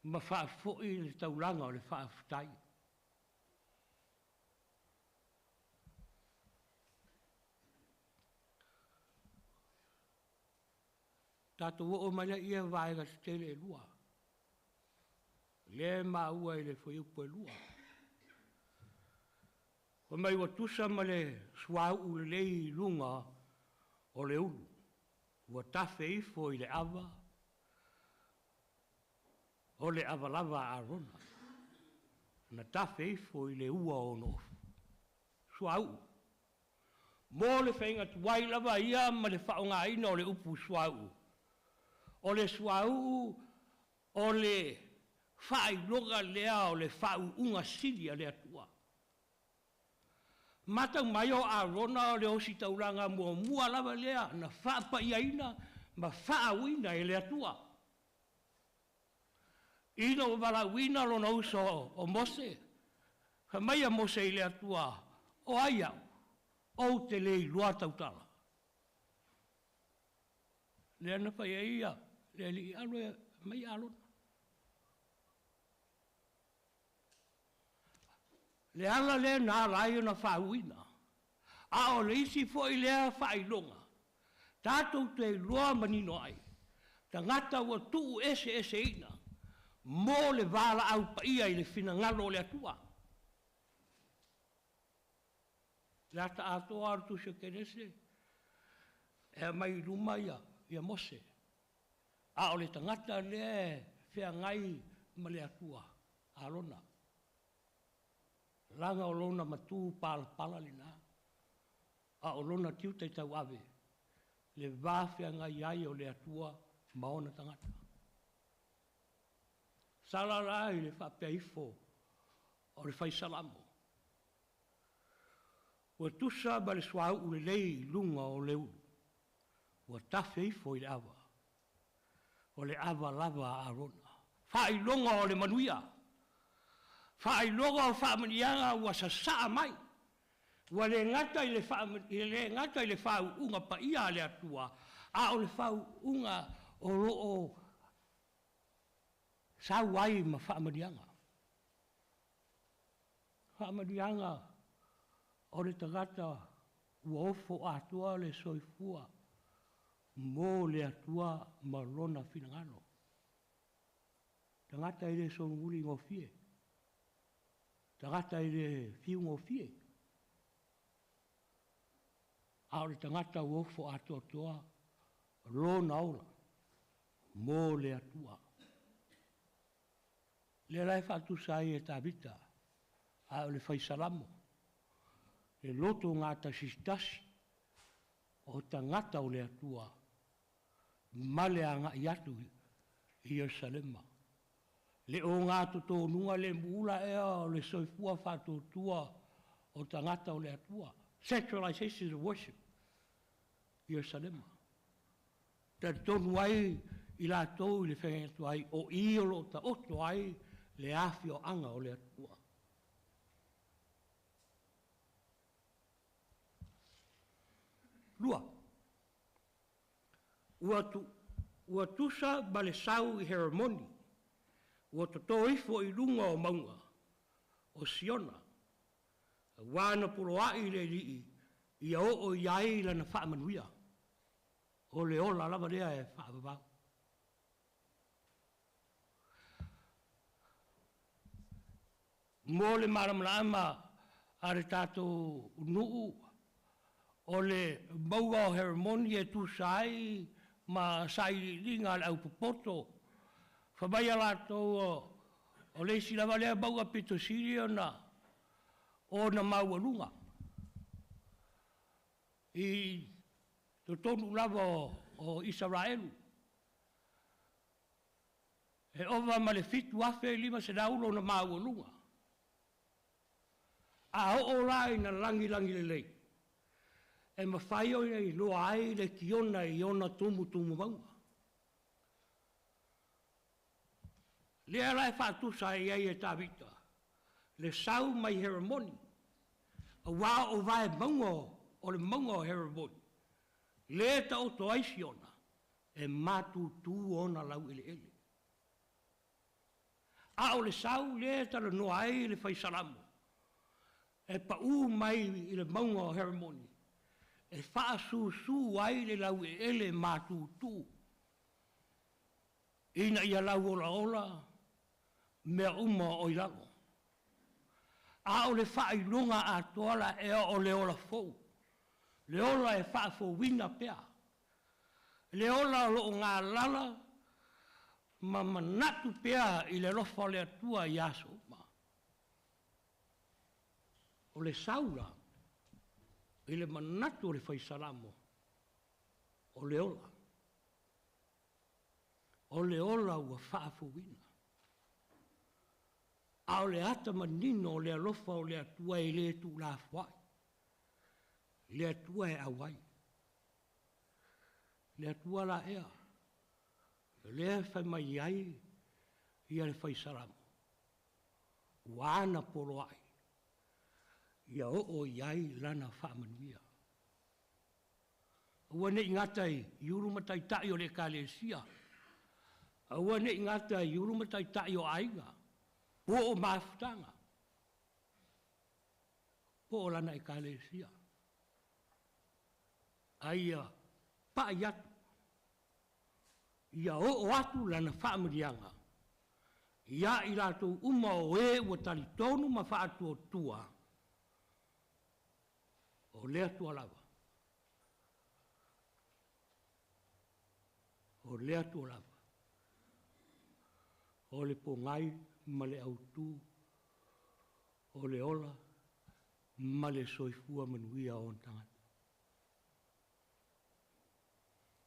ma faafoi le taulaga o le faafetai. Tatou oo mai lea i ia vaega tetele e lua, lea e maua i le fuaiupu e 2. Fai mai ua tusa ma le suauu lelei i luga o le ulu, ua tafe ifo i le ava, o le ava lava a Arona, na tafe ifo i le ua ono ofu. Suauu. Mo le faiga tuai lava ia ma le faaaogaina o le upu suauu. O le suauu o le faailoga lea o le faauuga sili a le Atua. Matau mai o Arona o le ositaulaga muamua lava lea na faapaiaina ma faauuina e le Atua. Ina ua valaauina lona uso o Mose, fai mai a Mose i le Atua, o ai au, ou te le iloa tautala. Lea na fai ai ia le alii alu e aumai Arona. Le ala lea na ala ai ona faauuina. A o le isi foi lea faailoga, tatou te iloa manino ai, tagata ua tuu eseeseina mo le valaau paia i le finagalo o le Atua. Le ata atoa o le Tusi o Kenese e aumai i luma ia Mose, a o le tagata lea e feagai ma le Atua, Arona, leaga o lona matu palapala lena, a o lona tiute tauave, le va feagai ai o le Atua ma ona tagata. Sala la i le faapea ifo o le Fai Salamo, ua tusa ma le suauu lelei i luga o le ulu, ua tafe ifo i le ava, o le ava lava a Arona. Faailoga o le manuia, faailoga o faamanuiaga ua sasaa mai, ua le gata i le, le gata i le faauuga paia a le Atua, a o le faauuga o lo o sau ai ma faamanuiaga. Faamanuiaga o le tagata ua ofo atoa le soifua mo le Atua ma lona finagalo. Tagata e le solomuli gofie. Tagata e le fiugofie, a o le tagata ua ofo atoatoa lona ola mo le Atua. Lea la e faatusa ai e Tavita, a o le fai Salamo, le loto gatasitasi o tagata o le Atua ma le agai atu i Ierusalema. Le ogatotonuga le muula ea o le soifua faatuatua o tagata o le Atua. Centralization of worship, Ierusalema. Talitonu ai i latou i le feagai atu ai, o i o lo o taoto ai le afioaga o le Atua. 2. Ua tusa ma le sau i Heremoni, ua toto ifo i luga o mauga o Siona, auā na poloai le Alii ia oo i ai lana faamanuia. O le ola lava lea e faavavau. Mo le malamalama a le tatou nuu, o le mauga o Heremoni e tusa ai ma sailiiliga a le aupopoto, fai mai a latou o le isi lava lea mauga pito sili ona maualuga i totonu lava o Isaraelu. E ova ma le 7,500 lona maualuga. A oo la ina lagilagi lelei, e mafai ona iloa ai le tiona i ona tumutumu mauga. Lea la e faatusa ai ai e Tavita le sau mai Heremoni, auā o vaemauga o le mauga o Heremoni, lea e taoto ai Siona, e matutu ona laueleele. A o le sau lea e talanoa ai le fai Salamo, e pau mai i le mauga o Heremoni, e faasusu ai le laueleele matutu, ina ia lauolaola mea uma o i lalo. A o le faailoga atoa la ea o le ola fou, le ola e faafouina pea, le ola o lo o galala ma manatu pea i le alofa o le Atua i aso uma. O le sau la, i le manatu o le fai Salamo, o le ola. O le ola ua faafouina. A o le ata manino o le alofa o le Atua e le tuulafoai, le Atua e auai. Le Atua la ea, lea e fai mai ai ia le fai Salamo, ua ana poloai, ia oo i ai lana faamanuia. Aua ne i gata i ulu ma taitai o le Ekalesia, aua ne i gata i ulu ma taitai o aiga, po o mafutaga, po o lana Ekalesia. A ia pai atu, ia oo atu lana faamanuiaga ia i latou uma o e ua talitonu ma faatuatua o le Atua lava, o le Atua lava, o le pogai ma le autu o le ola ma le soifua manuia o ona tagata.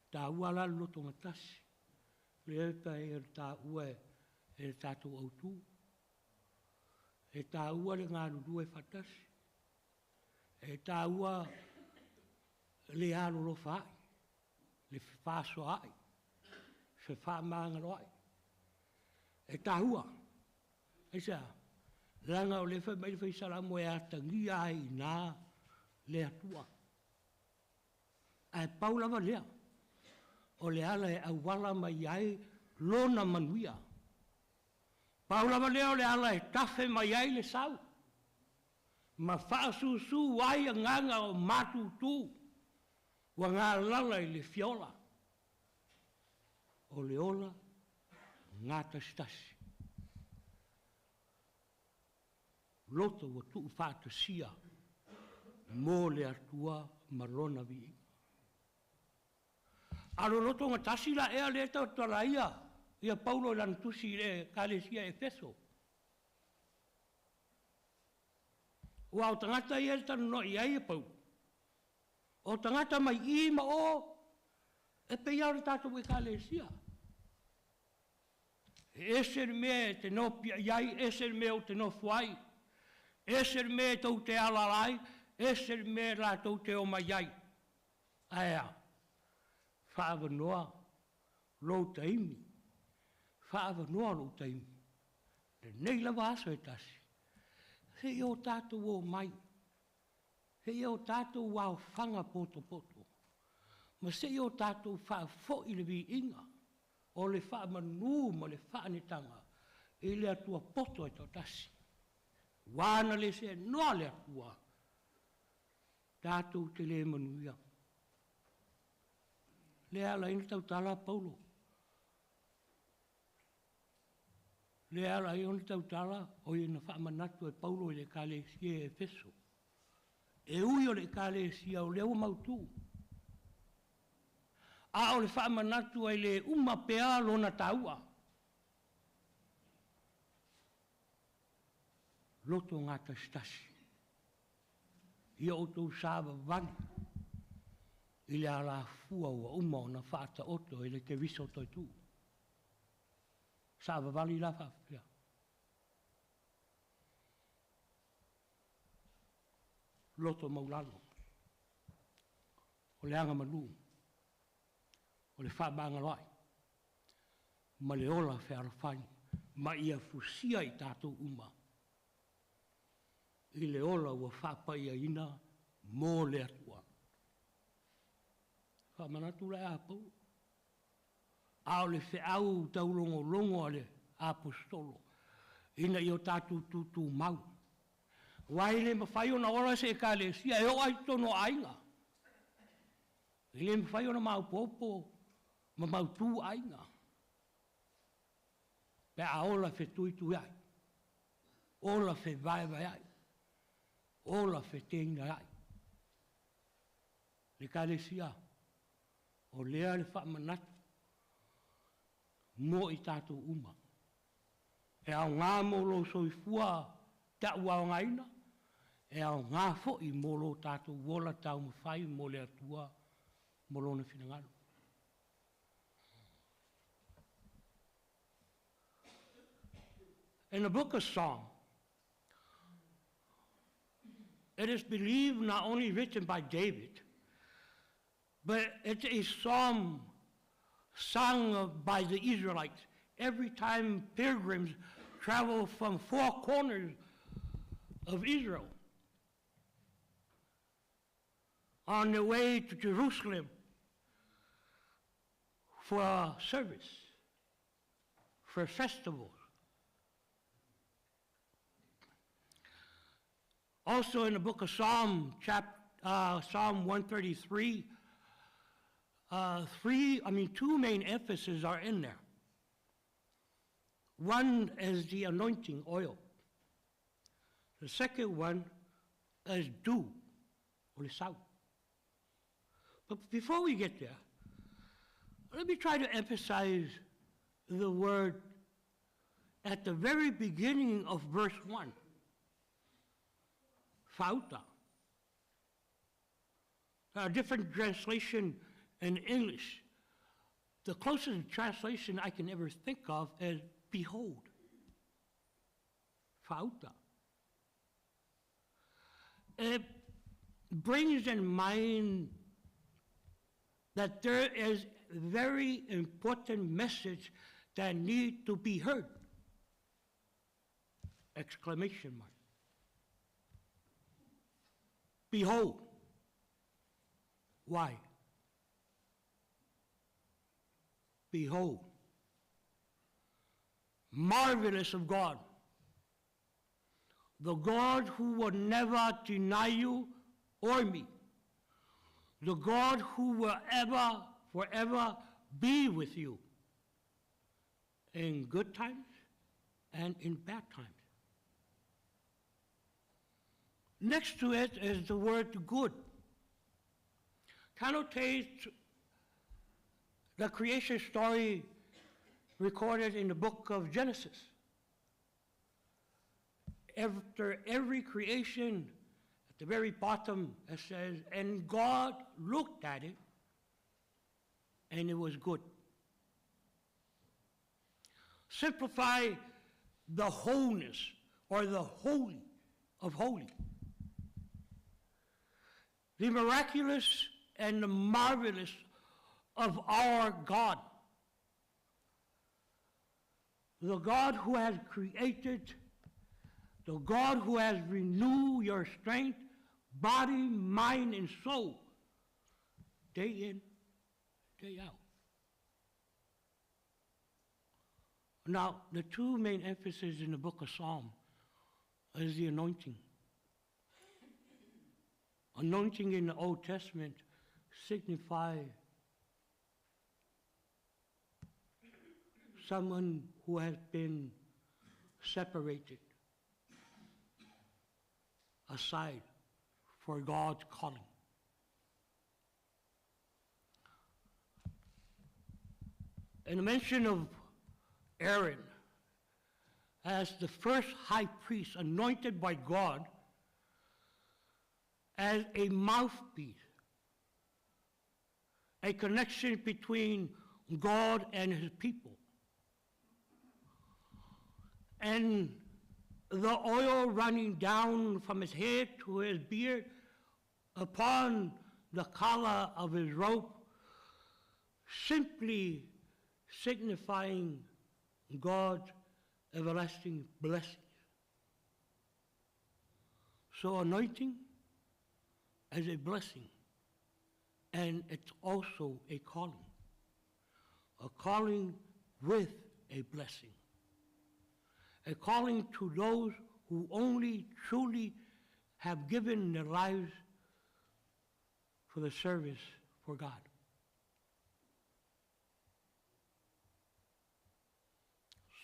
Taua la le lotogatasi, lea e taua e le tatou autu. E taua le galulue faatasi. E taua le alolofa ai, le fefaasoaai, fefaamagaloai. E taua. Aisea? Leaga o lea e fai mai le Fai Salamo e atagia ai i ina le Atua. Ae pau lava lea, o le ala e auala mai ai lona manuia. Pau lava lea o le ala e tafe mai ai le sau, ma faasusu ai agaga o matutu ua galala i le fiola. O le ola gatasitasi. Loto ua tuufaatasia mo le Atua ma lona viiga. A o le lotogatasi la ea lea e tautala ai ia Paulo i lana tusi i le Ekalesia i Efeso? Aua o tagata ia e talanoa i ai Paulo, o tagata mai i ma o, e pei lava o le tatou Ekalesia. E ese le mea e te nopiai ai, ese le mea ou te nofo ai, ese le mea tou te alaala ai, ese le mea latou te omai ai. Ae a? Faaavanoa lou taimi, faaavanoa lou taimi, lenei lava aso e tasi, seia o tatou omai, seia o tatou aofaga potopoto, ma seia o tatou faafoi le viiga o le faamanu ma le faaneetaga i le Atua poto e toatasi. Ua ana le seanoa le Atua, tatou te le manuia. Lea e ala ai ona tautala Paulo. Lea e ala ai ona tautala, oi na faamanatu e Paulo i le Ekalesia i Efeso. E ui o le Ekalesia o lea ua mautu, a o le faamanatu e le uma pea lona taua. Loto gatasitasi, ia outou savavali i le alafua ua uma ona faataoto e le Keriso toetuu. Savavali la faapefea? Loto maualalo, o le agamalu, o le fefaamagaloai ma le ola fealofani, ma ia fusia i tatou uma i le ola ua faapaiaina mo le Atua. Faamanatu la ia Paulo, a o le feau taulogologo a le Aposetolo, ina ia o tatou tutumau. Aua e le mafai ona ola se Ekalesia e oo lava i totonu o aiga. E le mafai ona maopoopo ma mautu aiga pe a ola fetuituiai, ola fevaevaeai, ola feteenaiai. Le Ekalesia, o lea le faamanatu mo i tatou uma. E aoga mo lou soifua tauaogaina, e aoga foi mo lo tatou ola taumafai mo le Atua mo Lona finagalo. In the book of Psalm, it is believed not only written by David, but it's a psalm sung by the Israelites every time pilgrims travel from four corners of Israel on their way to Jerusalem for service, for festivals. Also in the book of Psalm, Psalm 133, two main emphases are in there. One is the anointing oil. The second one is dew, or the salt. But before we get there, let me try to emphasize the word at the very beginning of verse 1. Fauta. A different translation in English. The closest translation I can ever think of is behold. Fauta. It brings in mind that there is a very important message that needs to be heard. Exclamation mark. Behold. Why? Behold. Marvelous of God. The God who will never deny you or me. The God who will ever, forever be with you in good times and in bad times. Next to it is the word good. Connotates the creation story recorded in the book of Genesis. After every creation, at the very bottom, it says, and God looked at it, and it was good. Simplify the wholeness or the holy of holy. The miraculous and the marvelous of our God. The God who has created, the God who has renewed your strength, body, mind, and soul, day in, day out. Now, the two main emphases in the book of Psalm is the anointing. Anointing in the Old Testament signifies someone who has been separated aside for God's calling. And the mention of Aaron as the first high priest anointed by God as a mouthpiece, a connection between God and his people. And the oil running down from his head to his beard upon the collar of his robe, simply signifying God's everlasting blessings. So anointing is a blessing, and it's also a calling with a blessing, a calling to those who only truly have given their lives for the service for God.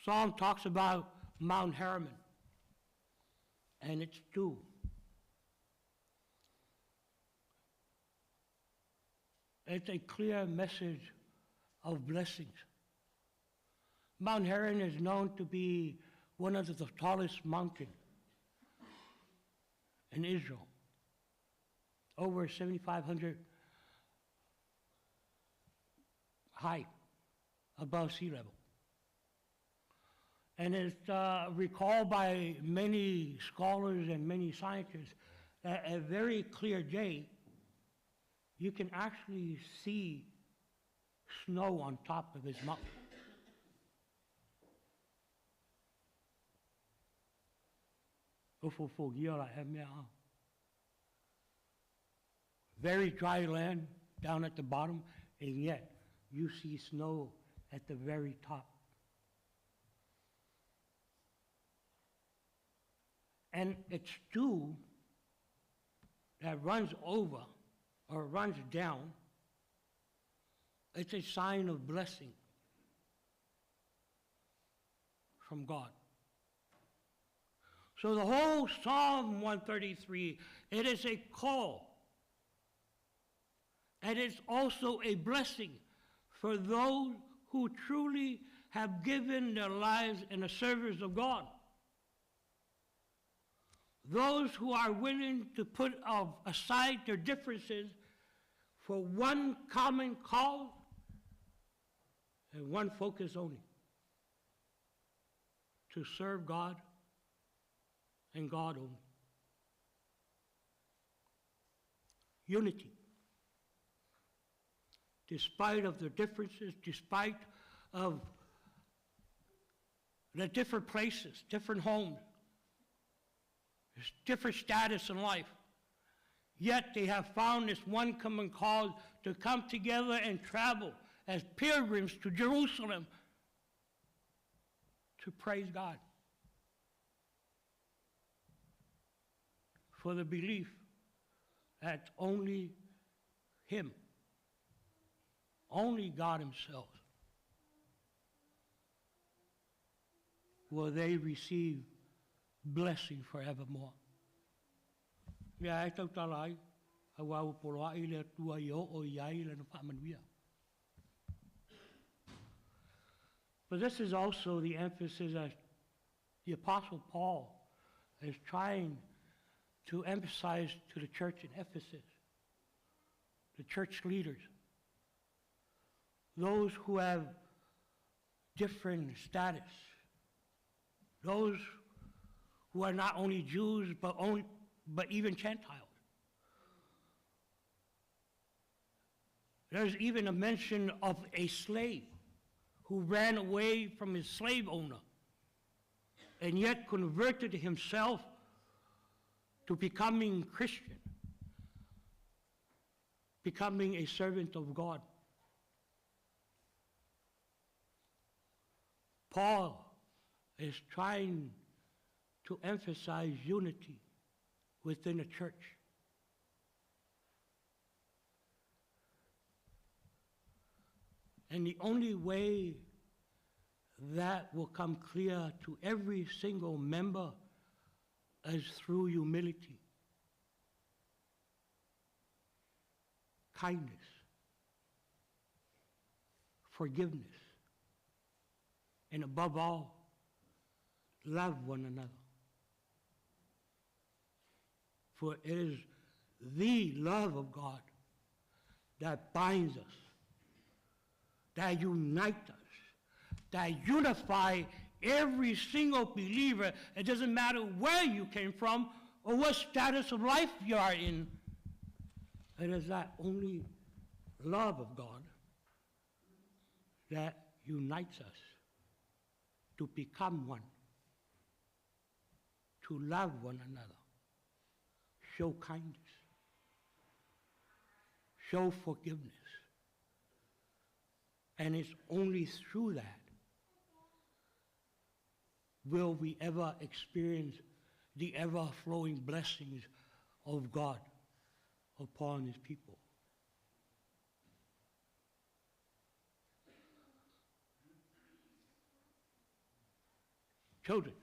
Psalm talks about Mount Hermon and its dew. It's a clear message of blessings. Mount Hermon is known to be one of the tallest mountains in Israel, over 7,500 high above sea level. And it's recalled by many scholars and many scientists that a very clear day, you can actually see snow on top of his mountain. Very dry land down at the bottom, and yet you see snow at the very top. And it's dew that runs over or runs down. It's a sign of blessing from God. So the whole Psalm 133, it is a call. And it's also a blessing for those who truly have given their lives in the service of God. Those who are willing to put aside their differences for one common cause and one focus only, to serve God and God only. Unity. Despite of the differences, despite of the different places, different homes, different status in life, yet they have found this one common cause to come together and travel as pilgrims to Jerusalem to praise God for the belief that only Him, only God Himself, will they receive blessing forevermore. Mea e tautala ai, auā ua poloa'i le Atua ia oo i ai lana faamanuia. But this is also the emphasis that the Apostle Paul is trying to emphasize to the church in Ephesus, the church leaders, those who have different status, those who are not only Jews, but even Gentiles. There's even a mention of a slave who ran away from his slave owner and yet converted himself to becoming Christian, becoming a servant of God. Paul is trying to emphasize unity within the church. And the only way that will come clear to every single member is through humility, kindness, forgiveness, and above all, love one another. For it is the love of God that binds us, that unites us, that unify every single believer. It doesn't matter where you came from or what status of life you are in. It is that only love of God that unites us to become one, to love one another, show kindness, show forgiveness. And it's only through that will we ever experience the ever-flowing blessings of God upon His people. Children.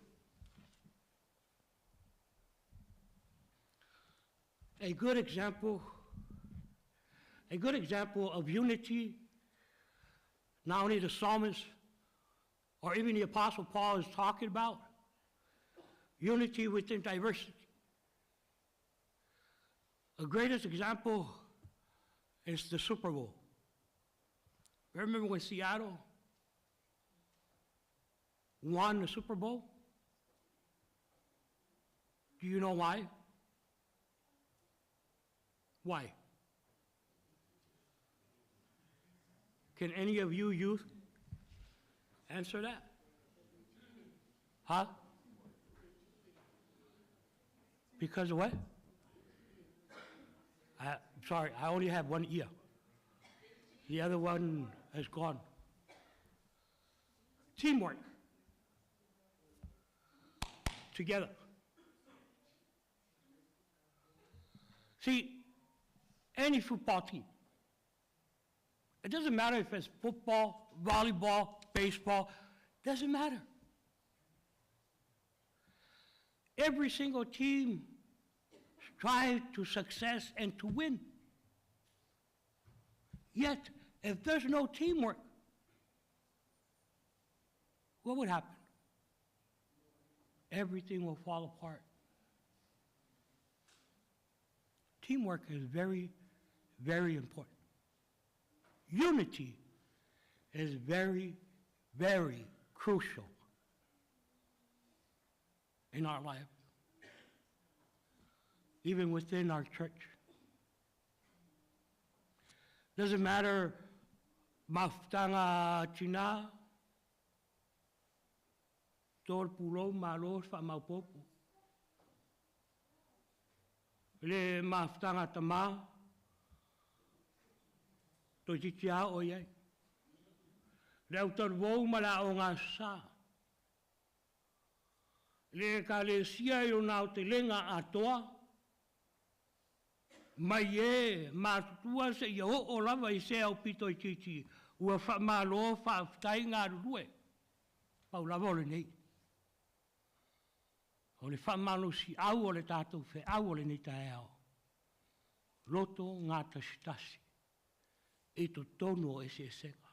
A good example of unity, not only the psalmist or even the Apostle Paul is talking about, unity within diversity. The greatest example is the Super Bowl. Remember when Seattle won the Super Bowl? Do you know why? Why? Can any of you youth answer that? Huh? Because of what? I'm sorry, I only have one ear. The other one has gone. Teamwork. Together. See, any football team, it doesn't matter if it's football, volleyball, baseball, doesn't matter. Every single team strives to success and to win. Yet, if there's no teamwork, what would happen? Everything will fall apart. Teamwork is very, very important. Unity is very, very crucial in our life, even within our church. Doesn't matter mafutanga tina, tol pulo malo whaamaupopo, le mafutanga tama, to titi ao iai, le autarvou ma la o ngā sa, le ka le sia i o nā o te lenga atoa, mai e matutua se ia o o lava i se au pito i titi, ua whaamalo whaaftai ngā rurue, pau lava o le nei. O le faamalosiau o le tatou feau o lenei taeao, loto gatasitasi i totonu o eseesega.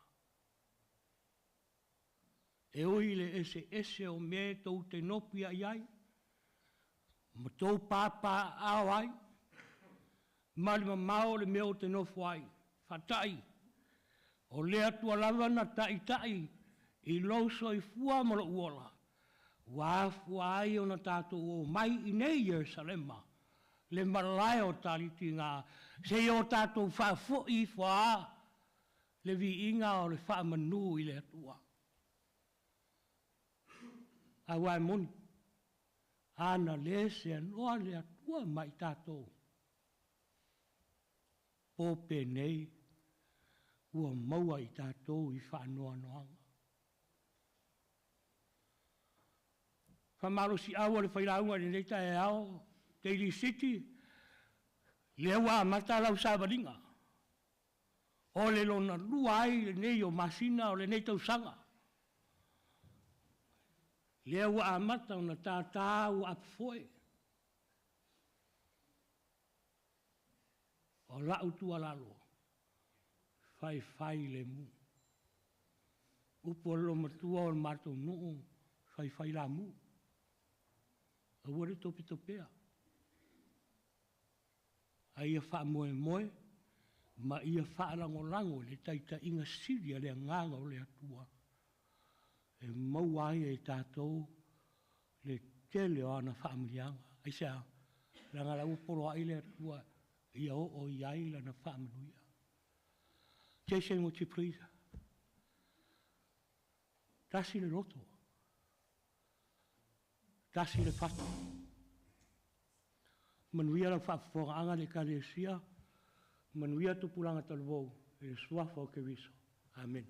E ui i le eseese o mea e tou te nopiai ai, ma tou papaaao ai, ma le mamao o le mea ou te nofo ai, faata'i, o le Atua lava na taitai i lou soifua ma lou ola, ua afua ai ona tatou omai i inei i Ierusalema, le malae o talitiga, seia o tatou faafoi ifo lava le viiga o le faamanu i le Atua. Aua e moni, a na le seanoa le Atua ma i tatou, po penei ua maua i tatou i faanoanoaga. Faamalosiau a le failauga i lenei taeao, Daily City, lea ua amata lau savaliga. O le lona lua ai lenei o masina o lenei tausaga. Lea ua amata ona tata ua apofoe. O lau tuualalo, faifai lemu. Upu a le loomatua o le matou nuu, faifai lamu. Aua le topetopea, a ia faamoemoe ma ia faalagolago i le taitaiga sili a le Agaga o le Atua e maua ai e tatou le tele o ana faamanuiaga. Aisea? Leaga o la ua poloai le Atua ia oo i ai lana faamanuia. Jason, would you please? Tasi le loto, tasi le fatu. Manuia lau faafofogaaga le Ekalesia, manuia tupulaga talavou i le suafa o Keriso. Amene.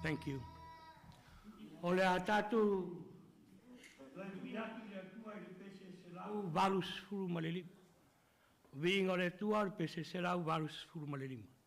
Thank you. O le a tatou toe atu i le Atua i le pese 185. Viiga o le Atua, le pese 185.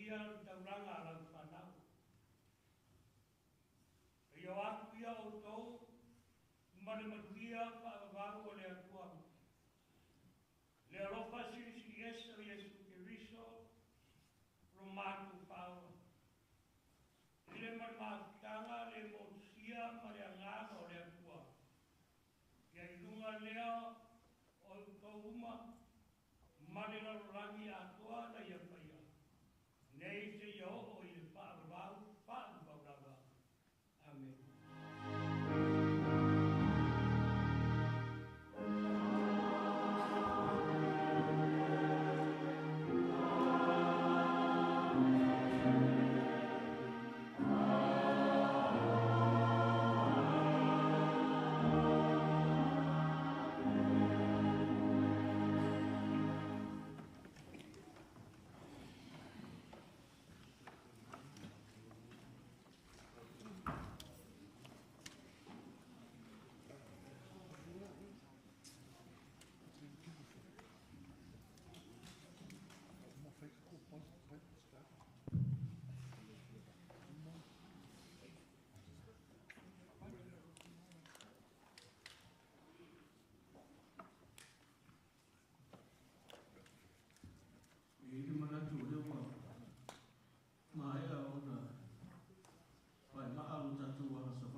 manuia le taulaga a lau fanau. E o atu ia outou ma le manuia faavavau o le Atua. Le alofa silisili ese o Iesu Keriso lo matou faaola. I le ma le mafutaga le motusia ma le agaga o le Atua. Ia i luga lea o outou uma ma le lalolagi atoa na ia faia. Nei seia oo i le faavavau faavavau lava. Amene. E i le manatu o lea ua maea ona faemaa lo tatou agasavali.